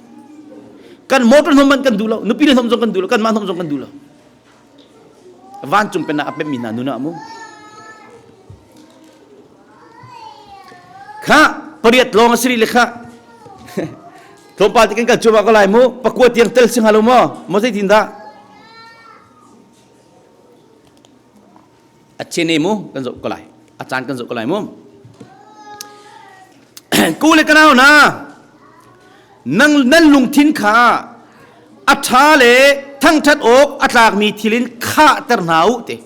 kan motor hnom man kan duh lo nupi le hnom zong kan duh lo kanmah hnom zong kan duh lo vancung pennak a pemmi hna nun ah mu kha pariat lawng a si le kha tlawmpal ti kan kal cuahmah ko lai mu pakua tiang tel si hnga lo maw maw zeitin dah a chene mu kan zoh ko lai a caan kan zoh ko lai mu ku le kanau na nang nan lungthin kha a ṭha le thangṭhat awk a tlakmi thil in khahter hna u te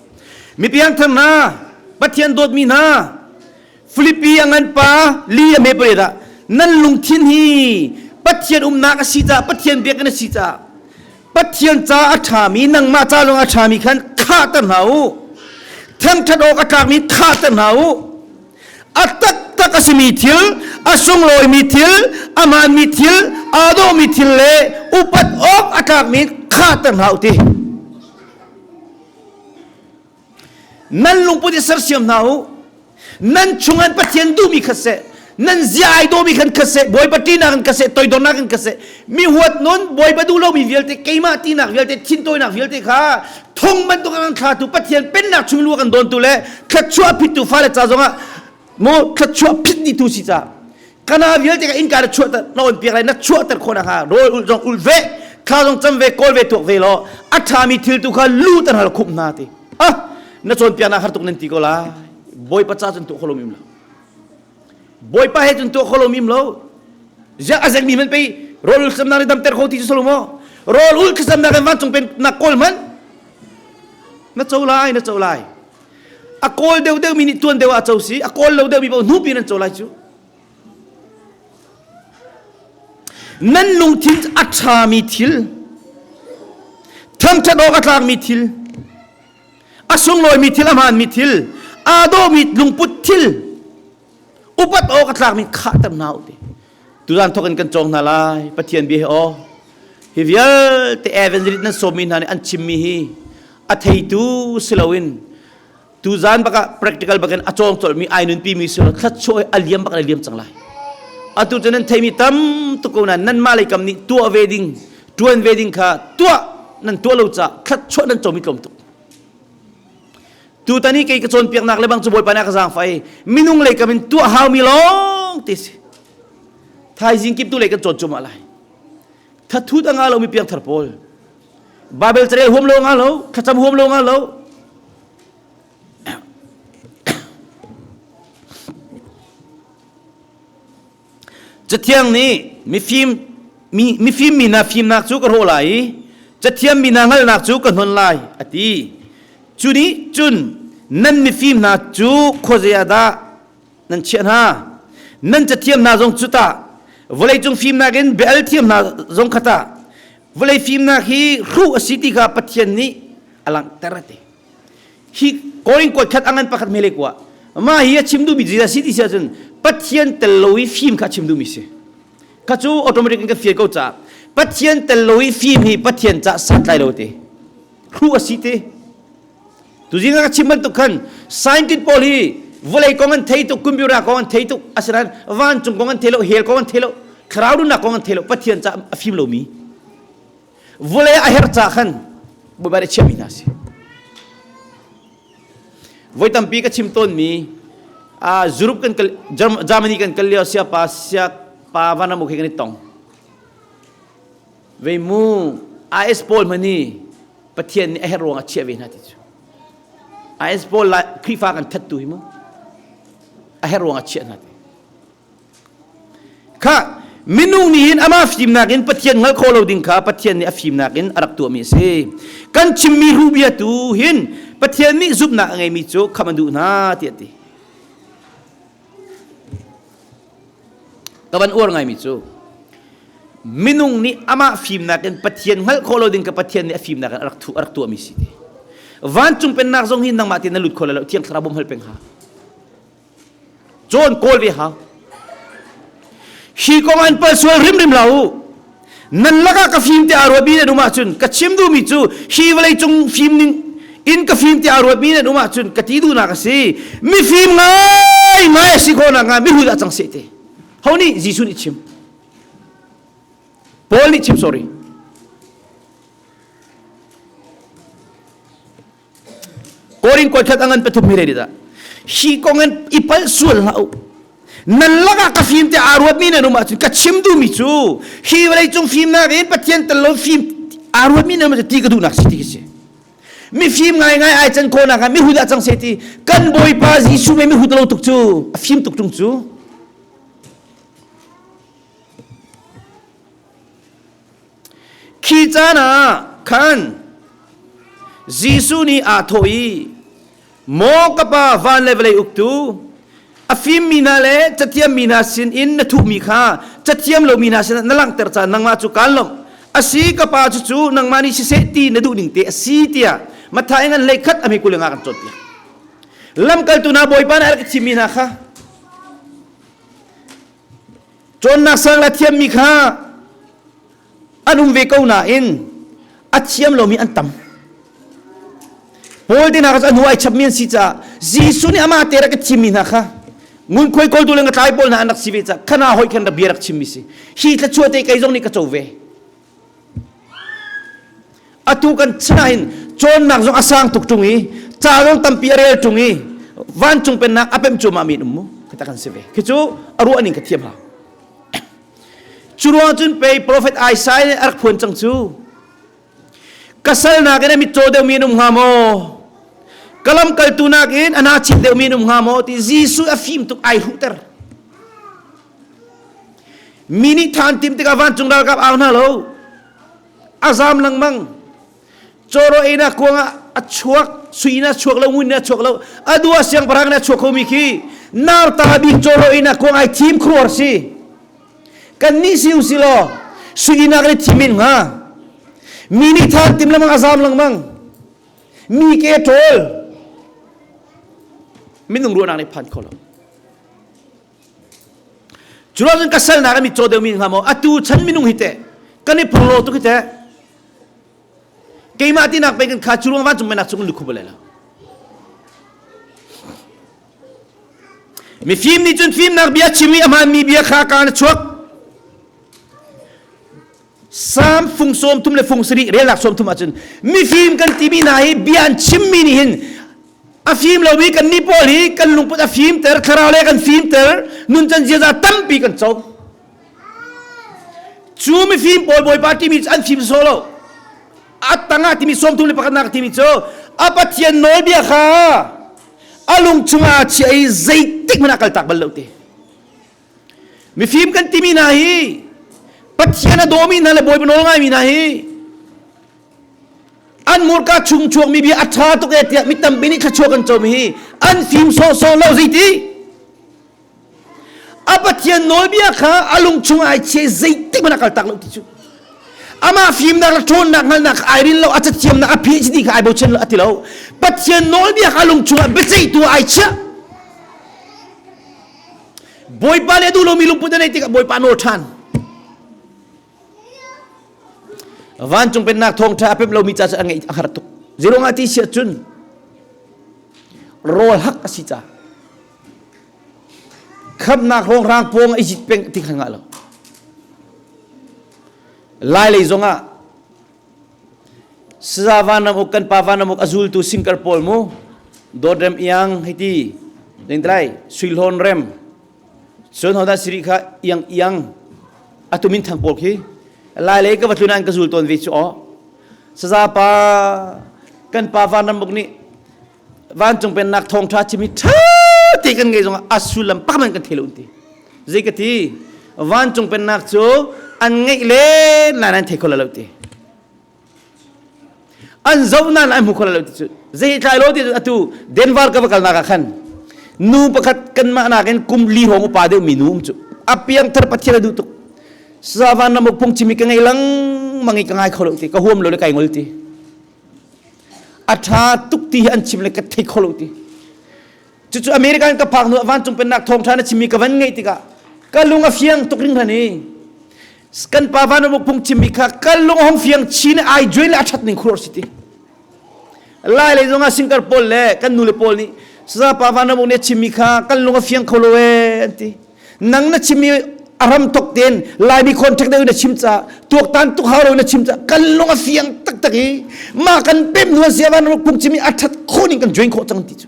mi piangthar hna Pathian dawtmi hna Filipi a ngan pa li a me pare dah nan lungthin hi Pathian umnak a si caah Pathian biakinn a si caah Pathian ca a ṭhami nangmah ca zong a ṭhami khan khahter hna u thangṭhat awk a tlakmi khahter hna u a taktak a simi thil a sunglawimi thil a hmaanmi thil aa dawhmi thil le upat awk a tlakmi khahter hna u ti nan lungput i sersiam hna u nan chungah Pathian duhmi kha seh nan zia ai dawmi khan kha seh Bawipa ṭihnak in kha seh toidornak in kha seh mi huat nun Bawipa duh lomi vialte keimah tinak vialte thintawinak vialte kha thong bantuk an thlatu Pathian pennak chung lu kan dawntu le thluachuah phittu fale ca zongah mu thluachuah phit dihtu si ca kana vialte ka innka na chuahter na on piak lai na chuahter khawh nakhnga rawl ul zong ul ve thla zong cam ve kawl ve tuak ve law a ṭhami thil tu kha lu tan hal khumh hna ti ah na cawnpiaknak har tuk nan ti ko lai bawipa ca cun tuah kho lo mim lo bawipa he cun tuah kho lo mim lo ziah a zengmi man pei rawl ul thlacamnak nih damter kho ti cu salo maw rawl ul thlacamnak in vancung pen nak kawl hmanh na co lai na co lai a kawl deuh deuh mi nih tuan deuh ah co si a kawl lo deuh mi paoh hnupi nan co lai cu nan lungthin a ṭhami thil thangṭhat awk a tlakmi thil a sunglawimi thil a hmaanmi thil aa dawhmi lungput thil upat awk a tlakmi khahter hna u ti tuzan thawk in kan cawng hna lai pathian bia he aw. Hi vialte evangelist nan sawmmi hna nih an chimmi hi a theitu si loin tuzan bak ah practical bakin a cawng colmi ai nunpi mi si lo thlatchuah a liam bak a liam cang lai. Atu cu nan theimi tam tuk ko nain nanmah lei kam nih tuah ve ding tuan ve ding kha tuah nan tuah lo caah thlatchuah nan comi tlawm tuk. Tutan i kei ka cawnpiaknak le bang cu Bawipa nih a ka zaangfah i minung lei kam in tuah haumi lawng te si. Thaizing kip tu lei kan cawn cuahmah lai. Thathut a ngah lomi piangthar pawl. Bible carel huam lo ngah lo, thlacam huam lo ngah lo. Cathiang nih mifim mi mifim mi hna fimnak cu ka hrawh lai i cathiam mi hna hngalhnak cu ka hnon lai a ti. Cu nih cun nan mifim hna cu khuazei ah dah nan chiah hna? Nan cathiam hna zong cu tah vawleicung fimnak in bia-al thiam hna zong kha tah vawlei fimnak hi hruh a si ti kha Pathian nih a langhter a ti. Hi Korin kuat khat a ngan pakhat hme le kua mah hi a chim duhmi cu si ti si ahcun Pathian tel lo i fim kha a chim duhmi si. Kha cu automatic in ka fial ko caah Pathian tel lo i fim hi Pathian cah santlai lo ti. Hruh a si ti. Tuzing ah ka chim bantuk khan scientist pawl hi vawlei kong an thei tuk, computer kong an thei tuk, asinain vancung kong an thei lo, hell kong an thei lo, thlarau nunnak kong an thei lo, Pathian cah a fim lomi. Vawlei a herh ca khan Bawipa nih chiahmi hna a si. Voi tampi ka chim tawnmi uh, Europe kan kal Germany kan kal lio siapa siapa vanram he kan i tong. Vei mu IS pawl hmanh hi Pathian nih a herh ruang ah chiah ve hna ti cu. IS pawl Khrihfa kan thattu hi mu a herh ruang ah chiah hna ti. Kha minung nih hin amah fimnak in Pathian hngalh khawh lo ding kha Pathian nih a fimnak in a rak tuahmi a si. Kan chimmi rubia tu hin Pathian nih zumhnak a ngeimi cu khamh an duh hna tiah a ti. Ka van uar ngaimi cu minung nih amah fimnak in Pathian hngalh khawh lo ding kha Pathian nih a fimnak in a rak thu a rak tuahmi si ti. Vancung pennak zong hi nangmah te na lut kho lo Thiang Thlarau bawm hal peng ha. Cawn kawl ve hau. Hi kong an pal sual hrimhrim hlah u. Nan lakah ka fim tiah aa ruatmi nan um ahcun ka chim duhmi cu hi vawlei cung fim ning in ka fim tiah aa ruatmi nan um ahcun ka ti duhnak a si. Mifim ngaingai a si khawh nakhnga mihrut ah cang seh ti. Ho nih Jesuh nih chim. Paul nih chim sorry. Korin kuat khat angan pathum hi rei dah. Hi kong in i palh sual hlah u. Nan lakah ka fim te aa ruatmi nan um ahcun ka chim duhmi cu hi vawleicung fimnak in Pathian tel lo fim aa ruatmi nan um ahcun ti ka duhnak si ti ka si. Mifim ngaingai ai can khawhnak ah mihut ah cang seh ti kan Bawipa Jesuh me mihut lo tuk cu a fim tuk tung cu. Khi caan ah khan Jesuh nih aa thawh i, Maw ka Pa, van le vawlei uktu, a fimmi hna le cathiammi hna sinin na thuhmi kha cathiam lomi hna sinah na langhter caah nangmah cu kaan lawmh. A si ka Pa, cucu nangmah nih siseh ti na duh ning te a si tiah Matthai ngan hlei khat a hme 25 kan cawnpiak. Lamkaltu hna Bawipa nih a rak i thimmi hna kha Cawnnak sang le thiammi kha an um ve ko nain a thiam lomi an tam. Paul te hna kha cu a hnu ai chapmi an si caah Jesuh nih amah te rak i thimmi hna kha ngunkhuai kawltu le ngatlai pawl hna an rak si ve caah khana hoi khan rak bia rak chimmi si. Hi thluachuah te kei zong nih ka co ve. Atu kan chan ah hin cawnnak zong a sang tuk ṭung i ca zong tampi a rel ṭung i vancung pennak a pemh cuahmah mi an um mu khi kan si ve khi cu a ruah ning ka thiam hau cu ruang cun pei profet Isaiah nih a rak phuan cang cu ka sal nakin a mitcaw deuhmi an um hnga maw ka lamkaltu nakin a nachit deuhmi an um hnga maw ti Jesuh a fim tuk ai hruhter Mi nih than tim tikah vancung ralkap au hna lo. A zam lengmang. Cawraw einak kuang ah a chuak, sui in a chuak lo, ngun in a chuak lo. A dua siangpahrang in a chuak khomi khi nauta bik cawraw einak kuang ai thim khuar si. Kan nih si u si law sui in a kan i thim in hnga. Mi nih than tim lengmang a zam lengmang. Mi ke ṭawl. Minung ruahnak nih phan kho lo. Cu cun ka salnak a mitcaw deuhmi hnga maw? Atu chan minung hi teh. Kan i phorhlaw tuk hi teh. Keimah tinak pei kan kha cu ruang vancung menak chung lukhup le lo. Mifim nih cun fimnak bia chim i a hmaanmi bia kha kaan a chuak. Salm fung sawm thum le fung sarih relnak sawm thum ahcun mifim kan timi hna hi bia an chimmi nih hin a fim lomi kan nih pawl hi kan lungput a fimter thlarau le kan fimter nuncan ziaza tampi kan co cu mifim pawl bawipa timi cu an fim sawh lo a tangah timi sawm thum le pakhatnak timi cu a Pathian nawlbia kha a lung chungah a chiah i zeitik hmanh ah kaltak bal lo ti Mifim kan timi hna hi Pathian a dawmi hna le Bawipa nawl ngaimi hna hi an murka chung chuakmi bia a ṭha tuk e tiah mi tampi nih thluachuah kan comi hi an fim sawhsawh lo zeiti a Pathian nawlbia kha a lung chung ai chia zeitik hmanh a kaltak lo ti cu amah fimnak le ṭhawnnak hngalhnak ai rin lo a cathiamnak a PhD kha ai bochan lo a ti lo Pathian nawlbia kha a lung chungah biaceihtu ai chiah Bawipa nih a duh lomi lungput a neih tikah Bawipa nawl ṭhan. Vancung pennak thawngṭha a pemh lomi ca cu a ngeih a har tuk. Zeiruangah ti si ahcun rawl hak a si ca. Khamnak rongrang pawng a i zit peng ti kha ngah lo. Lai lei zongah Saza vanramuk kan pa vanramuk a zultu singkar pawl mu dawt rem iang hei ti ding sui hlawn rem cun hodah siri kha iang iang atu min thang pawl khi lai lei ka va tlun an ka zul tawn ve cu aw saza pa kan pa vanramuk nih vancung pennak thawngṭha chimi ṭha te kan ngei zongah a sullam pakhat man kan thei lo ti zei ka ti vancung pennak cu an ngeih len lai nan thei kho lo ti an zoh nan an hmu kho lo ti cu zei tlai lo ti cu atu Denver ka va kalnak ah khan nu pakhat kanmah nakin kum li hrawng upa deuh mi nu um cu a piangthar pathian a duh tuk savan ram phung chimi ka ngei lengmang i ka ngai kho lo ti ka huam lo le kai ngol ti A ṭha tuk ti hi an chim le ka thei kho lo ti. Cucu American ka phak hnu ah vancung pennak thawngṭha na chimmi ka van ngaih tikah ka lung a fiang tuk ringhran i kan pa van uk phung chimmi kha ka lung a hong fiang chin ai join le a ṭhat ning khur si ti. Lai lei zongah singkar pawl le kan nule pawl nih saza pa van uk nih a chimmi kha kan lung a fiang kho lo ee an ti. Nang na chimmi a ram tok ten Laimi contact deuh na chim ca tuaktan tuk hau lo na chim ca kan lung a fiang taktak i mah kan pem hnu sia van ruk phung chimi a that khawh ning kan join khawh cang ti cu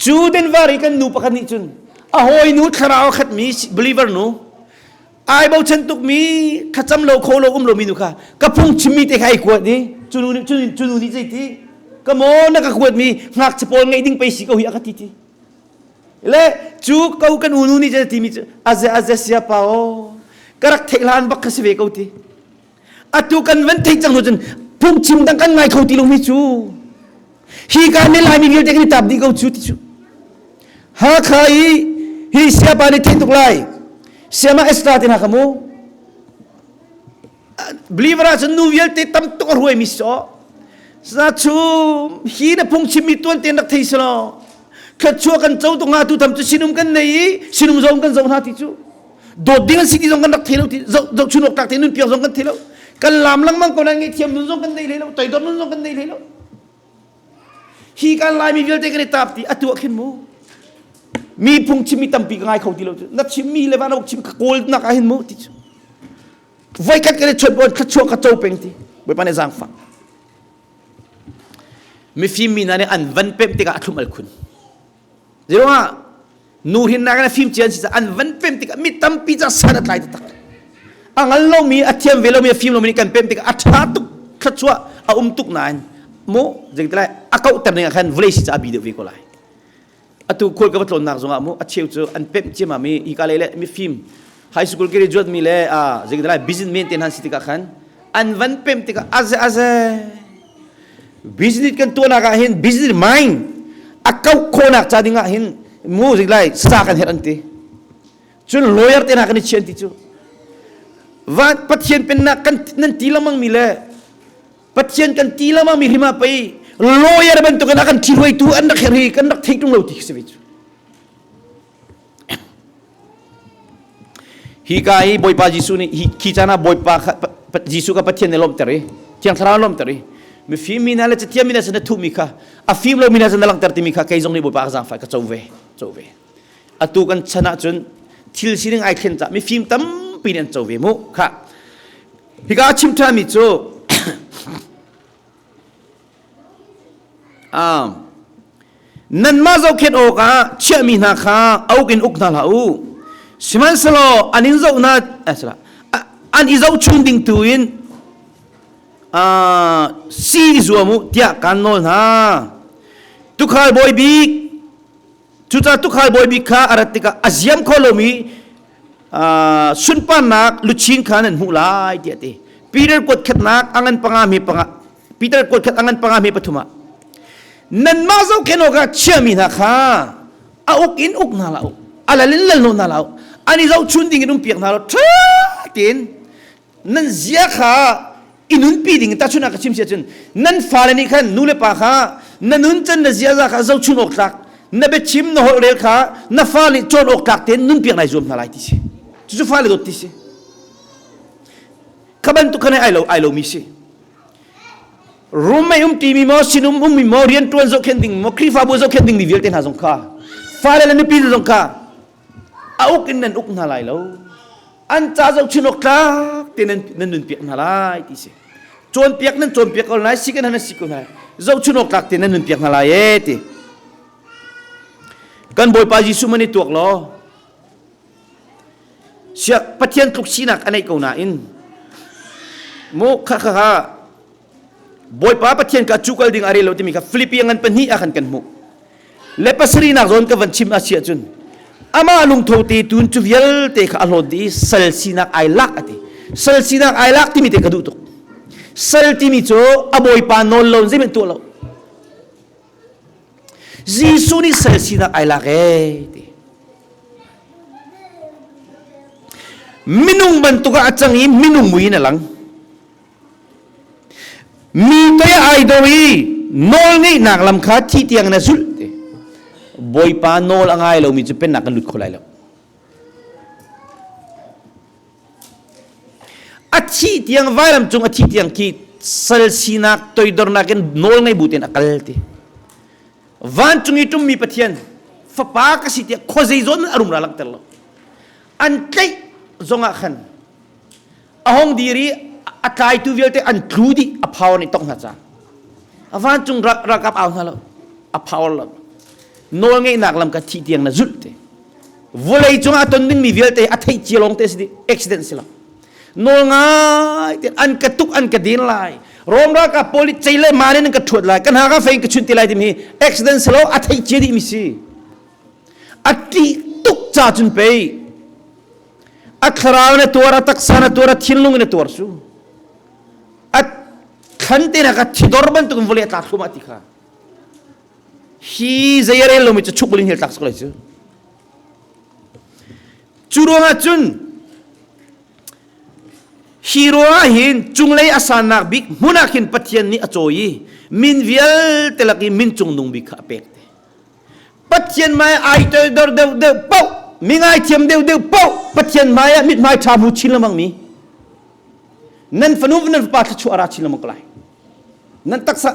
cu Denver i kan nu pakhat nih cun a hawi nu thlarau a khatmi believer nu ai bochan tukmi thlacam lo kho lo um lomi nu kha ka phung chimmi te kha ai kuat i cu nu nih cu nu nih zeiti ka maw na ka kuatmi ngakchia pawl ngeih ding pei si ko hi a ka ti ti Le cu ko kan unu nih cun timi cu aze aze sia pa o ka rak theih hlan bak kha si ve ko ti. Atu kan van theih cang hnu cun phungchim dang kan ngai kho ti lomi cu hi ka ne Laimi vialte kan i tap dih ko cu ti cu. Hakha i hi siapa nih theih tuk lai. Siama Esther ti hna kha mu. Believer ah cun nu vialte tam tuk a ruaimi si aw. Sa chu hi na phungchimmi tuan tein rak thei selaw thluachuah kan co tuk hnga tu tam cu sinum kan nei i sinum zong kan zoh hna ti cu dawt ding an si ti zong kan rak thei lo ti zoh zohchun awk tlak te nun piak zong kan thei lo kan lam lengmang ko nain ngaihthiam nun zong kan nei hlei lo toidor nun zong kan nei hlei lo hi kan laimi vialte kan i tap ti atu ah khin mu mi phung chimmi tampi ka ngai kho ti lo cu na chimmi le van chim ka kawl nak ah hin mu ti cu voikhat kan i chawt bon thluachuah ka co peng ti bawipa nih zaangfah Mifim mi hna nih an van pemh tikah a thlum al khun. Zeiruangah nu hrinnak in a fim cia an si caah an van pemh tikah mi tampi ca san a tlai taktak. A ngal lomi, a thiam ve lomi, a fim lomi nih kan pemh tikah a ṭha tuk, thluachuah a um tuk nain mu zeitilai a kauhter ning ah khan vawlei si caah a bi deuh ve ko lai. Atu khual ka va tlawnnak zongah mu a cheu cu an pemh ciammam i hika lei le mifim high school graduate mi le a zeitilai businessman te hna si tikah khan an van pemh tikah aze aze business kan tuahnak ah hin business mind a kauh khawhnak ca ding ah hin mu zeitilai sa kan herh an ti cun lawyer te hna kan i chian ti cu van pathian pennak kan nan ti lengmang mi le Pathian kan ti lama mi hrim ah pei lawyer bantukin a kan ṭhihruaitu an rak herh hi kan rak theih ṭung lo ti si ve cu. Hi ka i Bawipa Jesuh nih hi khi caan ah Bawipa kha Jesuh kha Pathian nih lawmhter i Thiang Thlarau lawmhter i mifim mi hna le cathiam mi hna sin na thuhmi kha a fim lomi hna sin na langhter timi kha kei zong nih Bawipa ka zaangfah ka co ve co ve. Atu kan chan ahcun thil sining ai thlen caah mifim tampi nih an co ve mu kha. Hika a chim ṭhanmi cu Nanmah zohkhenh awkah chiahmi hna kha a uk in uk hna hlah u. Sihmanhsehlaw an in zoh hna an i zohchun ding tu in si i zuam u tiah kaan nawl hna. Tuukhal bawi bik Cucaah tuukhal bawi bik kha a rat tikah a ziam kho lomi sunparnak luchin kha nan hmuh lai tiah a ti. Peter kuat khatnak a ngan panga mi panga Peter kuat khat a ngan panga mi pathum ah nanmah zohkhenh awkah chiahmi hna kha a uk in uk hna hlah u a lal in lal hna hlah u an i zohchun ding in um piak hna lo ṭha tein nan zia kha i nunpi ding tahchun ah ka chim si ahcun nan fale nih khan nu le pa kha na nuncan na ziaza kha zohchun awk tlak na biachim na holh rel kha na fale nih cawn awk tlak tein nunpiak nai zuam hna lai ti si cucu fale dawt ti si kha bantuk khan ai lo ai lomi si room mei um timi maw sinum ummi maw riantuan zohkhenh ding maw Khrihfabu zohkhenh ding mi vialte hna zong kha fale le nupi zong kha a uk in nan uk hna lai lo an ca zohchun awk tlak te nan nan nunpiak hna lai ti si cawnpiak nan cawnpiak ko lai si kan nan si ko lai zohchun awk tlak te nan nunpiak hna lai e ti kan bawipa Jesuh man i tuak law siak Pathian tluk sinak a neih ko nain mu kha kha kha Bawipa Pathian ka cu kal ding a rel lo timi kha Filipi ngan pahnih ah khan kan hmuh. Le pasarihnak zawn ka van chim a si ahcun amah lungtho te tun cu vialte kha a hlawt dih i sal sinak ai lak a ti. Sal sinak ai lak timi te ka duh tuk. Sal timi cu a bawipa nawl lo zeihmanh tuah lo. Jesuh nih sal sinak ai lak ee ti. Minung bantuk ah a cang i minung mui in a lang. Mi toi ai dor i nawlngeihnak lam kha thi tiang na zulh ti. Bawipa nawl a ngai lomi cu pennak kan lut kho lai lo. A thih tiang vailam cung a thih tiang khi sal sinak toidornak in nawl ngei bu tein a kal ti. Vancung i ṭummi Pathian fapa ka si tiah khuazei zawn a rumra langhter lo. An tlaih zongah khan a hong dir i a tlaitu vialte an tlu dih a power nih tong hna ca a vancung ralkap au hna lo a power lo nawl ngeihnak lam ka thih tiang na zulh te vawlei cungah a ton dingmi vialte a theih cia lawng te si dih accident si lo nawl ngai te an ka tuk an ka den lai Rom ralkap pawl nih cei le man in an ka ṭhuat lai kan ha ka fei in ka chunh te lai timi hi accident si lo a theih cia dih mi si a ṭih tuk ca cun pei A thlarau in a tuar, a taksa in a tuar, a thinlung in a tuar cu. A thlan te nak a thidor bantuk in vawlei a tla thluahmah ti kha. Hi zei a rel lomi cu chuk bulin hil tlak suk lai cu. Cu ruangah cun hi ruangah hin cunglei a sannak bik hmun ah khin Pathian nih a cawi i min vialte lak i min cungnung bik kha a pek te. Pathian hmai ai toidor deuh deuh paoh mi ngaithiam deuh deuh paoh Pathian hmai ah mithmai ṭha hmu chin lengmang mi nan fanu nan fapa thluachuah a ra chin lengmang ko lai nan taksa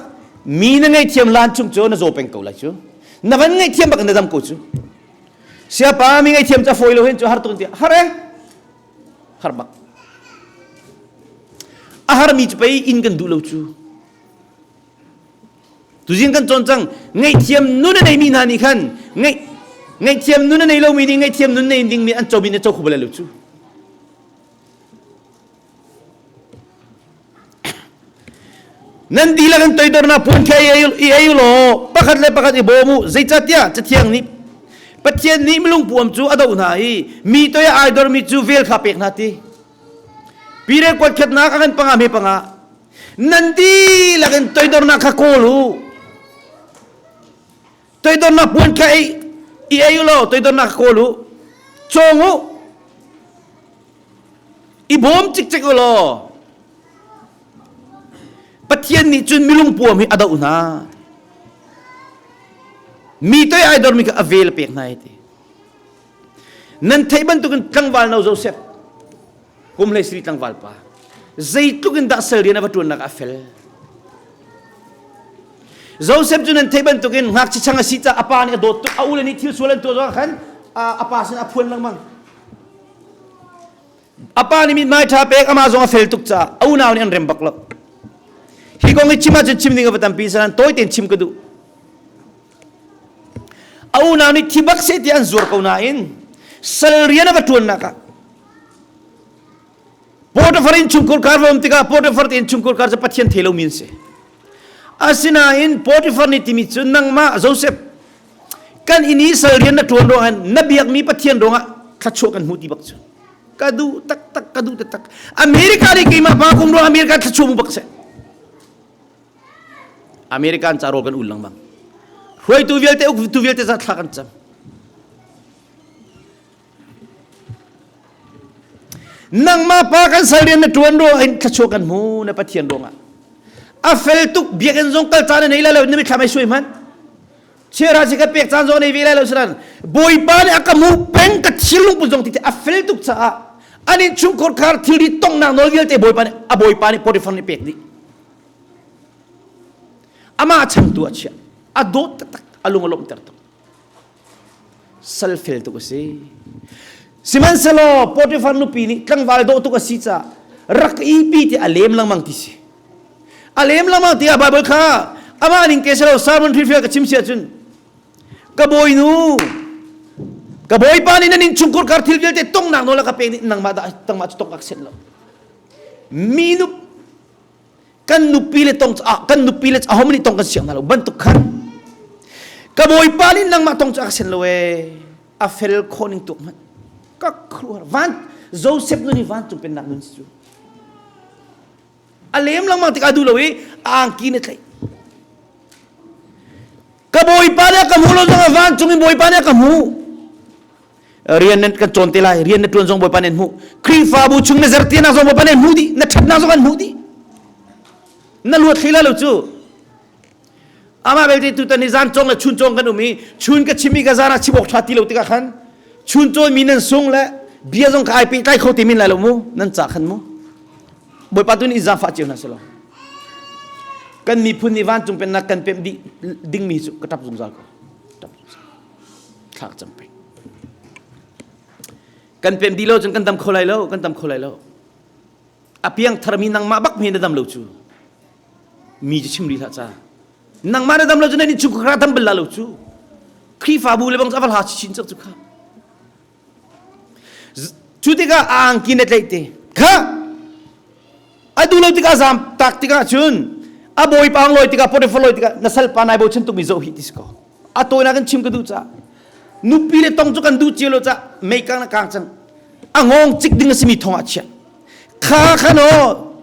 mi na ngaihthiam lan chung cu na zaw peng ko lai cu na van ngaihthiam bak na dam ko cu siapa mi ngaihthiam cu a fawi lo hin cu har tuk tiah har eh har bak a har mi cu pei inn kan duh lo cu Tuzing kan cawn cang ngaihthiam nun a neimi hna nih khan ngaih ngaihthiam nun a nei lomi nih ngaihthiam nun nei dingmi an comi nih co kho bal lo cu. Nan dihlak in toidornak puan kha i ei u law pakhat le pakhat i bawm u zeicahtiah Cathiang nih Pathian nih milung puam cu a doh hna i mi toi a ai dormi cu vel kha pek hna ti. Pire kuat khatnak a kan panga me panga Nan dihlak in toidornak kha kawl u. Toidornak puan kha ei i ei u law toidornak kha kawl u. Cawng u. I bawm cikcek u law Pathian nih cun milung puam hi a doh hna. Mi toi ai dormi kha a vel a pek hna ti. Nan theih bantukin tlangval no Joseph. Kum hlei sri tlangval pa. Zeitluk in dah sal rian a va ṭuannak ah a fel. Joseph cu nan theih bantukin ngakchia chang a si caah a pa nih a dawt tuk. A ule nih thil sual an tuah zongah khan a pa sin a phuan lengmang. A pa nih mithmai ṭha pek amah zong a fel tuk caah a unau nih an rem bak lo. Hi kong hi chim ahcun chim ding a va tampi sanan tawi tein chim ka duh. A unau nih thi bak seh tiah an zuar ko nain sal rian a va ṭuannak ah Potiphar innchungkhar kar va um tikah Potiphar te innchungkhar kar cu Pathian thei lomi an si. Asinain Potiphar nih timi cu nangmah Joseph kan inn i sal rian na ṭuan ruangah na biakmi Pathian ruangah thluachuah kan hmu ti bak cu. Ka duh taktak, ka duh taktak. America nih keimah pa kum ruang America thluachuah mu bak seh. American ca rawl kan ul lengmang. Hruaitu vialte, uktu vialte za thla kan cam. Nangmah pa kan sal rian na ṭuan ruangah hin thluachuah kan hmu na Pathian ruangah. A fel tuk biakinn zong kal caan na nei lai lo na mitthlam ai suai hmanh. Chiara si ka pek caan zong nei ve lai lo sanan Bawipa nih a ka hmuh peng ka thinlung put zong ti a fel tuk caah an innchungkhar khar thilri tongnak nawl vialte Bawipa nih a Bawipa nih Potiphar nih pek dih. Amah changtu a chiah. A dawt taktak a lung a lawmhter tuk. Sal fel tuk a si. Sihmanhsehlaw Potifar nupi nih tlangval dawh tuk a si caah rak ipi ti a lem lengmang ti si. A lem lengmang tiah Bible kha amah ning te si lo sermon hrilhfiah ka chim si ahcun ka bawinu ka bawipa nih nan innchungkhar kar thil vialte tongnak nawl a ka pek nih nangmah dah tangmah cu tong ak set lo. Mi nu kan nupi le tong ah kan nupi le ahom nih tong kan siang hna lo bantuk khan ka bawipa nih nangmah tong cu a ka sen lo ee a fel khawh ning tuk hmanh ka khuar van Joseph nun hi vancung pennak nun si cu a lem lengmang tik a duh lo i a angki na tlaih ka bawipa nih a ka hmu lo zong ah vancung in bawipa nih a ka hmu rian nan kan cawn te lai rian na tuan zong bawipa nih an hmuh khrihfabu chung na zertianak zong bawipa nih an hmuh dih na ṭhatnak zong an hmuh dih na luat thli lai lo cu amah belte tutan ni zan cong le chun cong kan um i chun ka chim i ka zan ah chim awk ṭha ti lo tikah khan chun cawn mi nan sung le bia zong ka ai pehtlai kho te min lai lo mu nan ca khan mu bawipa tu nih zaangfah cio hna selaw kan miphun nih vancung pennak kan pemh dih dingmi cu ka ṭap zungzal ko ṭap zungzal thlak cang peng kan pem dih lo cun kan dam kho lai lo kan dam kho lai lo a piang tharmi nangmah bak me na dam lo cu mi cu chim rih hlah ca nangmah na dam lo cu nan chung khra dam bal la lo cu Khrihfabu le bang aval ha chin cak cu kha cu tikah a angki na tlaih te kha A duh lo tikah zaam tak tikah cun a bawipa ang lawi tikah Potiphar lawi tikah na salpa nai bochan tukmi zoh hi ti si ko. A tawinak in chim ka duh caah nupi le tong cu kan duh cio lo caah mei kang na kang cang. A ngawng cik ding a simi thong ah chiah. Kha khan aw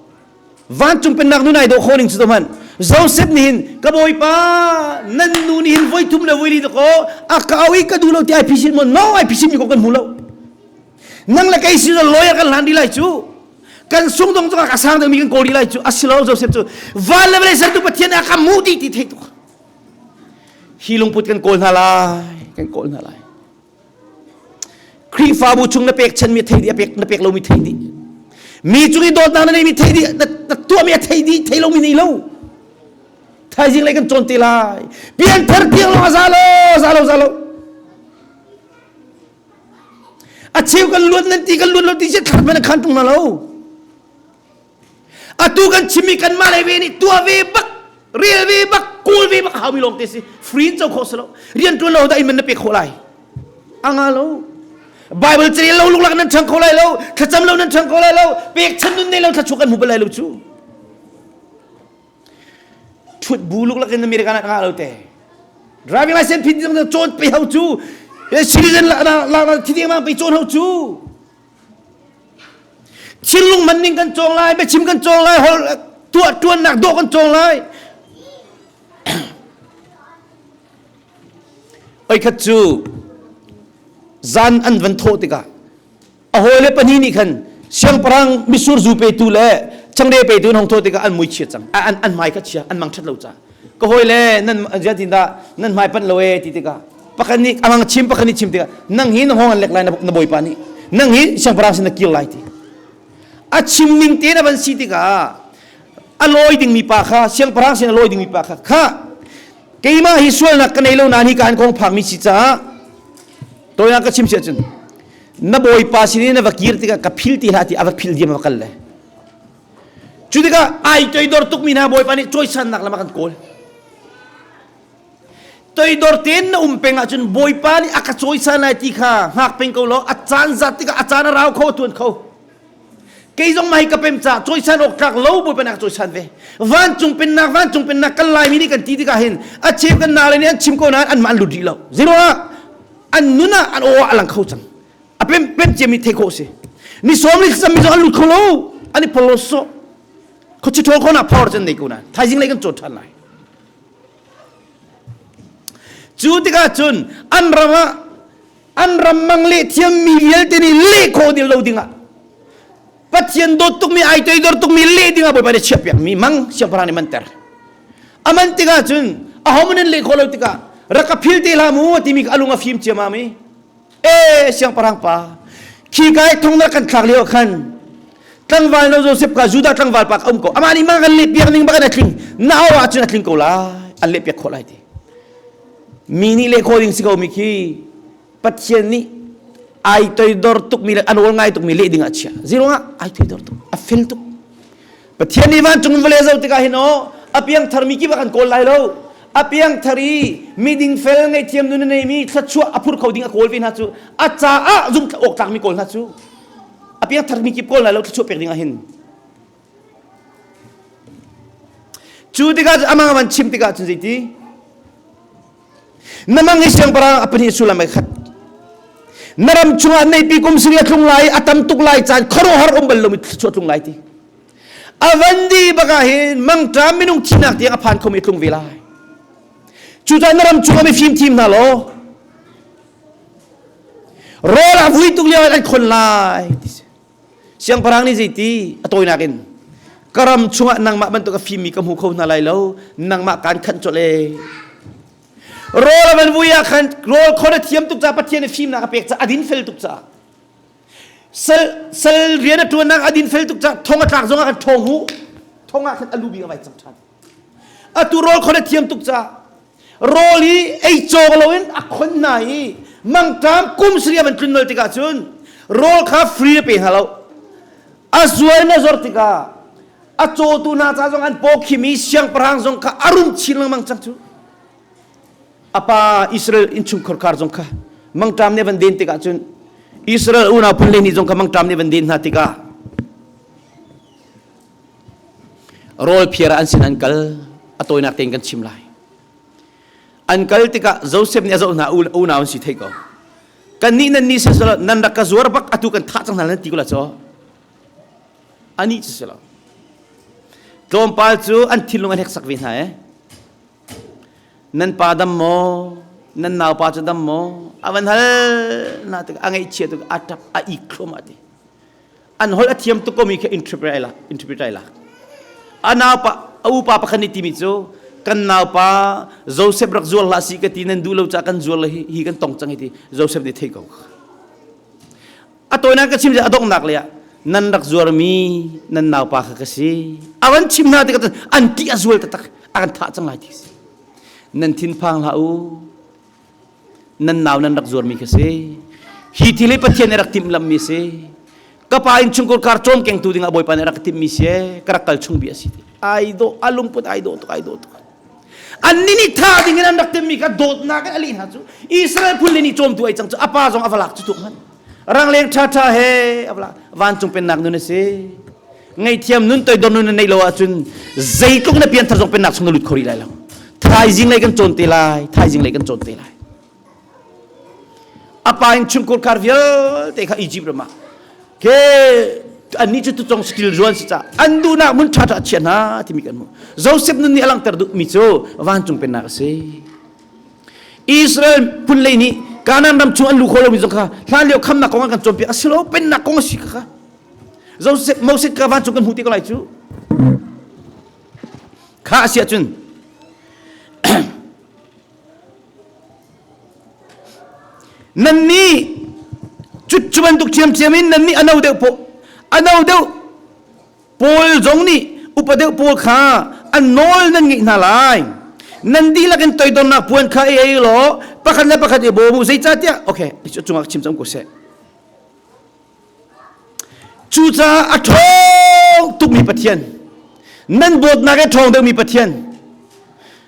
vancung pennak nu nai dawh kho ning cu to hman. Joseph nih hin ka bawipa nan nu nih hin voi thum le voi li dakaw a ka au i ka duh lo ti ai phisin maw no ai phisin mi ko kan hmu lo. Nang le kei si lawyer kan hlan dih lai cu. Kan sungdong cungah ka sang deuhmi kan kawl dih lai cu. Asilo Joseph cu van le vawlei sertu Pathian a ka mu dih ti theih tuk. Hi lungput kan kawl hna lai. Kan kawl hna lai. Khrihfabu chung na pekchanmi thei dih, a pek na pek lomi thei dih. Mi cung i dawtnak na neimi thei dih, na, na tuahmi a thei dih, thei lomi nei lo. Thaizing lei kan cawn te lai. Pianthar tiang lawng a za lo, za lo, za lo. A cheu kan luat nan ti kan luat lo ti si thlat man khan tung na lo. Atu kan chimmi kan mah le ve nih tuah ve bak rel ve bak kawl ve bak hau mi lawng te si free in co khawh si lo rian tuan lo dah in man na pek khawh lai anga lo Bible carel lo luklak nan chang kho lai lo thlacam lo nan chang kho lai lo pek chan nun nei lo thlachuak kan hmu bal lai lo cu Ṭhut bu luklak in American ah ngah lo te. Driving license phin ding cawn pe hau cu. Citizen la la la thi ding mang pe cawn hau cu. Thinlung man ning kan cawng lai, biachim kan cawng lai, hol tuah tuannak dawh kan cawng lai. Oi khat cu zan an van thawh tikah A hawile pahnih nih khan siangpahrang mitsur zu petu le changreu petu an hong thawh tikah an mui chia cang. An, an hmai kha chia, an mang ṭhat lo caah. Ka hawile nan zeitindah nan hmai panh lo ee ti tikah pakhat nih amang chim pakhat nih chim tikah nang hi na hngawng an lek lai na, na bawipa nih nang hi siangpahrang sin na kir lai ti. A chim ning tein a van si tikah a lawi dingmi pa kha siangpahrang sin a lawi dingmi pa kha kha keimah hi sualnak ka nei lo nain hi ka an kong phakmi si caah tawinak ka chim si ahcun na bawipa sin in na va kir tikah ka phil ti hlah ti a va phil diam a va kal le cu tikah ai toidor tukmi hna bawipa nih cawisannak lam a kan kawl toidor tein na um peng ahcun bawipa nih a ka cawisan lai ti kha hngak peng ko law a caan zat tikah a caan a rau kho a tuan kho kei zong mah hi ka pem ca cawisan awk tlak lo bawipa nih a ka cawisan ve vancung pennak vancung pennak kan laimi nih kan ti tikah hin a cheu kan nale nih an chim ko nain anmah an lut rih lo zeiruangah an nun ah an aw ah a lang kho cang a pem pem ciami thei khawh si ni sawm ni thlacam mi zong an lut kho lo an i phol lo sawh khuachi ṭhawl khawhnak power cu an nei ko nain thaizing lei kan cawn ṭhan lai cu tikah cun an ram ah an ram mang leh thiammi vialte nih leh khawh dil lo dingah Pathian dawt tukmi ai toidor tukmi leh dingah Bawipa nih chiahpiakmi mang siangpahrang nih manter a man tikah cun aho nan leh khawh lo tikah rak ka phil te hlah mu timi a lung a fim ciamam i e siangpahrang pa khi kai thong na kan thlak lio khan tlangval no Joseph ka Judah tlangval pa ka um ko amah nih mang kan leh piak ning bak in a tling na au ah cun a tling ko lai an leh piak khawh lai ti mi nih leh khawh ding si ko mi khi Pathian nih ai toidor tukmi le a nawl ngai tukmi leh ding ah chia zeiruangah ai toidor tuk a fel tuk Pathian nih vancung in vawlei zoh tikah hin aw a piangthar mi kip a kan kawl lai lo a piangthar i miding fel ngaihthiam nun a neimi thluachuah a phur kho ding a kawl ve hna cu a caah zumh awk tlakmi kawl hna cu a piangthar mi kip kawl lai lo thluachuah pek ding ah hin cu tikah amah van chim tikah cun zeiti Na mang hi siangpahrang a pahnih sullam ai khat. Na ram chungah neipi kum siri a tlung lai, a tam tuk lai caan khuaruahhar um bal lomi thluachuah tlung lai ti. A van di bak ah hin mangṭam minung thihnak tiang a phan khomi tlung ve lai. Cucaah na ram chungah mifim thim hna law rawl a vui tuk lio ah an khon lai ti si. Siangpahrang nih zeiti a tawinak in ka ram chungah nangmah bantuk a fimmi ka hmu kho hna lai lo nangmah kaan khanh colh ee rawl a van vui ah khan rawl khon a thiam tuk caah Pathian nih fimnak a pek caah a din fel tuk caah sal sal rian a ṭuannak a din fel tuk caah thong a tlak zong ah khan ṭhawng hu thong ah khan a lu bik a vai cang ṭhan atu rawl khon a thiam tuk caah rawl hi ei cawk loin a khon hna i mangṭam kum sarih a van tlun nol tikah cun rawl kha free a pe hna lo a zual na zor tikah a cawtu hna ca zong an paw khim i siangpahrang zong kha a rum chin lengmang cang cu a pa Israel innchungkhar khar zong kha mangṭam nih a van den tikah cun Israel unau phun le nih zong kha mangṭam nih van den hna tikah rawl phiar ah an sin an kal a tawinak tein kan chim lai an kal tikah Joseph nih a zoh hna unau an si thei ko kannih nan nih siselaw nan rak ka zuar bak atu kan thah cang hna nan ti ko la caw anih cu si lo tlawmpal cu an thinlung an heksak ve hna e nan pa dam maw nan naupa cu dam maw a van hal na tik a ngaihchia tuk a tap a ik thluahmah ti an holh a thiam tuk komi kha interpret ai lak interpret ai lak a naupa a upa pakhat nih timi cu kan naupa Joseph rak zual hlah si ka ti nan duh lo ca kan zual hi hi kan tong cang hi ti Joseph nih thei ko a tawinak ka chim a donghnak le ah nan rak zuarmi nan naupa kha ka si a van chim hna tikah an ti a zual taktak a kan thah cang lai ti si nan thinphang hlah u nan nau nan rak zuarmi kha si hi thil hi Pathian nih rak timhlammi si ka pa in chungkhar kar cawm kengtu dingah Bawipa nih rak timhmi si ka rak kal chung bi a si ai dawh a lungput ai dawh tuk ai dawh tuk annih nih tha ding in an rak timhmi kha dawtnak in a leh hna cu Israel phun le nih cawmtu ai cang cu a pa zong a va lak cu tuk hmanh rangleng ṭha ṭha he a va lak vancung pennak nun a si ngaihthiam nun toidor nun na neih lo ahcun zeitluk na pianthar zong pennak chung na lut kho rih lai lo thaizing lei kan cawn te lai thaizing lei kan cawn te lai a pa in chungkhar kar vialte kha Egypt ram ah ke annih cu tucong skill zuan si ca an duhnak hmun ṭha ṭha chia hna timi kan hmuh Joseph nun nih a langhter duhmi cu vancung pennak a si Israel phun lei nih Kanaan ram chung an lu kho lomi zong kha hlan lio khamnak kong an kan cawnpiak a si lo pennak kong a si kha Joseph Moses ka vancung kan hmu te ko lai cu kha a si ahcun nannih cu cu bantuk ṭhiamṭhiam in nannih a no deuh poh a no deuh. Paul zong nih upa deuh pawl kha an nawl nan ngeih hna lai. Nan dihlak in toidornak puan kha i ei law pakhat le pakhat i bawm u. Zeicahtiah okay, cungah chim cang ko seh. Cucaah a ṭhawng tukmi Pathian, nan dawtnak i ṭhawng deuhmi Pathian,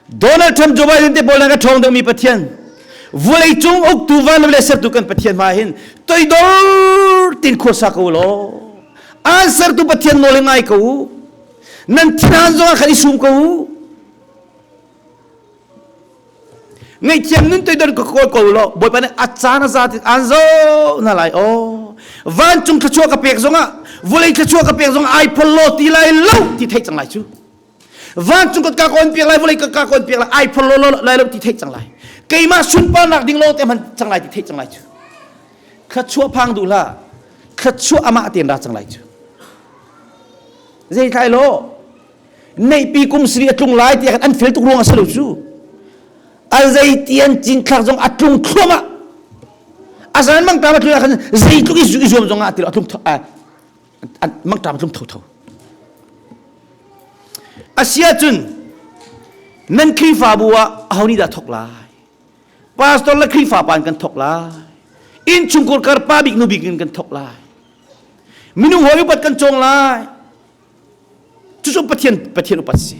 Donald Trump, Joe Biden te pawl nak a ṭhawng deuhmi Pathian, vawleicung uktu van le sertu kan Pathian hma hin toidor tin khuasa ko law, an sertu Pathian nawl ngai ko u, nan thinhan zongah khan i sum ko u. Ngaihthiam nun toidor ka kawl ko law Bawipa nih a caan a za tik aan zo na lai aw vancung thluachuah ka pek zongah vawlei thluachuah ka pek zongah ai phol law ti lai lo ti theih cang lai cu vancung ka ka kawn piak lai vawlei ka ka kawn piak lai ai phol law lai lo ti theih cang lai keimah sunparnak ding law te hman cang lai ti theih cang lai cu thluachuah phang duh hlah thluachuah amah tein ra cang lai cu zei thlai law neihpi kum siri a tlung lai tiah an fel tuk ruang a si lo cu a zei ti an cinthlak zong a tlung thluahmah a zan mangṭam a tlung ah khan zeitluk i zuam zong ah ti a tlung mangṭam a tlung thotho a si ahcun nan Khrihfabu ah aho nih dah thok lai pastor le Khrihfa pa in kan thok lai innchungkhar kar pa bik nu bik in kan thok lai minung hawi upat kan cawng lai Cucu Pathian Pathian upat si.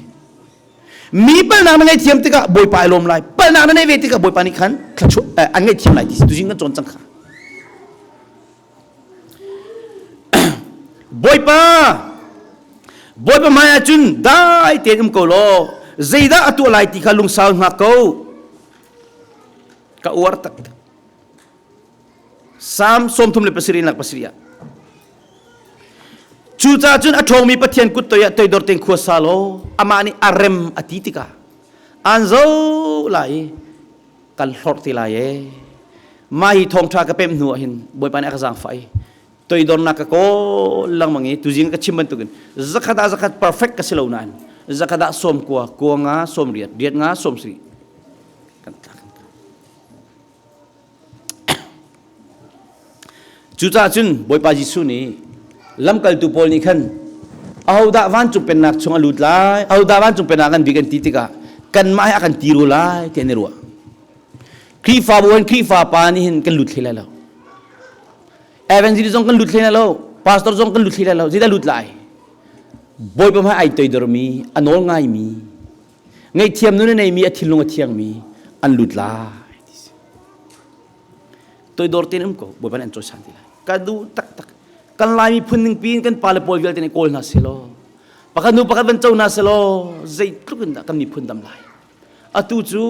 Mi palnak na ngaihthiam tikah Bawipa ai lawm lai. Palnak na neih ve tikah Bawipa nih khan thluachuah an ngaihthiam lai ti si. Tuzing kan cawn cang kha. Bawipa Bawipa hmai ah cun dai tein um ko law zeidah a tuah lai ti kha lungsau hngak ko. Ka uar tak. Salm 37 lak pasarih ah. Cucaah cun a ṭhawngmi Pathian kut toi ah toidor tein khua sa law amah nih a rem a ti tikah aan zo lai i kan hlorh te lai ee. Mah hi thawngṭha ka pemh hnu ah hin Bawipa nih a ka zaangfah i toidornak ka kawl lengmang i tuzing ka chim bantukin zakhat ah zakhat perfect ka si lo nain zakhat ah sawm kua, kua nga, sawm riat, riat nga, sawm sarih kan tlak. Cucaah cun Bawipa Jesuh nih lamkaltu pawl nih khan ahodah vancung pennak chung a lut lai, ahodah vancung pennak an bik an ti tikah kanmah hi a kan ti ru lai ti an i ruah. Khrihfabu in Khrihfa pa nih hin kan lut hlei lai lo. Evangelist zong kan lut hlei lai lo, pastor zong kan lut hlei lai lo, zeidah lut lai? Bawipa hmai ai toidormi, a nawl ngaimi, ngaihthiam nun a neimi a thinlung a thiangmi an lut lai ti si toidor tein um ko bawipa nih an cawisan ti lai ka duh taktak kan lai miphun ning piin kan pale pawl vialte nih kawl hna selaw pakhat nu pakhat van co hna selaw zeitluk in dah kan miphun dam lai atu cu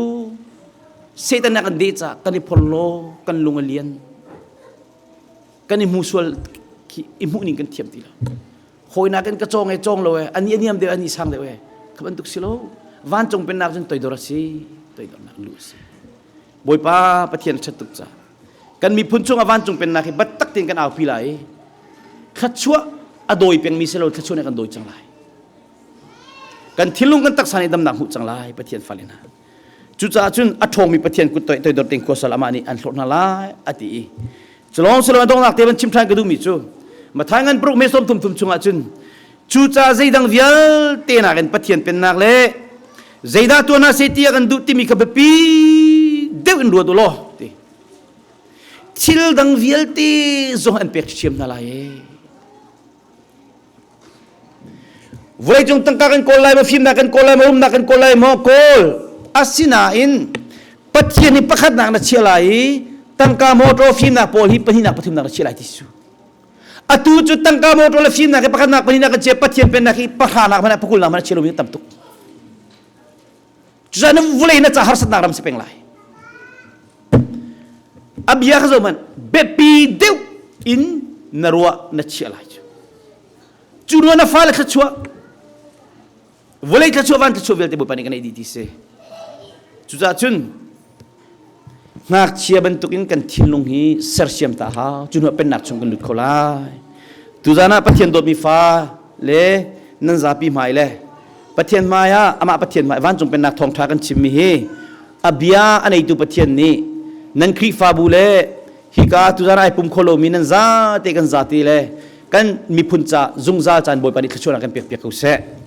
Satan nih a kan deh caah kan i phorhlaw kan lung a lian kan i hmu sual khi i hmuh ning kan thiam ti lo hawi nakin ka cawng e cawng lo e ani a niam deuh ani sang deuh e kha bantuk si lo vancung pennak cun toidor a si toidornak lu a si bawipa pathian a ṭhat tuk ca kan miphun chungah vancung pennak hi battak tein kan aupi lai i thluachuah a dawi pengmi si lo thluachuah nih kan dawi cang lai kan thinlung kan taksa nih damnak hmuh cang lai pathian fale hna Cucaah cun a ṭhawngmi Pathian kut toidor tein khuasal amah nih an hlawt hna lai a ti i culawng si lo a donghnak te van chim ṭhan ka duhmi cu Matthai ngan paruk me sawm thum thum chungah cun cucaah zeidang vialte nakin Pathian pennak le zeidah tuah hna seh ti a kan duh timi kha biapi deuh in ruat u law ti thil dang vialte zong an pek ṭhiam hna lai ee Vawleicung tangka kan kawl lai maw, fimnak kan kawl lai maw, rumnak kan kawl lai maw? Kawl. Asinain Pathian hi pakhatnak na chia lai i tangka motor fimnak pawl hi pahnihnak pathumnak na chia lai ti su. Atu cu tangka motor le fimnak hi pakhatnak pahnihnak kan chia Pathian pennak hi pahranak hmanh pakulnak hmanh chia lomi tam tuk. Cucaah na vawlei na ca harsatnak ram si peng lai. A bia kha zoh hmanh biapi deuh in na ruah na chiah lai cu. Cu ruah na fale thluachuah vawlei thluachuah van thluachuah vialte Bawipa nih kan ei dih ti si. Cucaah cun ngakchia bantukin kan thinlung hi sersiam ta hau. Cu hnuah pennak chung kan lut kho lai. Tuzan ah Pathian dawtmi fa le nan zapi hmai le Pathian hmai ah amah Pathian hmai vancung pennak thawngṭha kan chimmi hi a bia a neitu Pathian nih nan Khrihfabu le hika tuzan ai pum kho lomi nan zate kan zate le Kan miphun ca zungzal caan Bawipa nih thluachuahnak kan pek piak ko seh.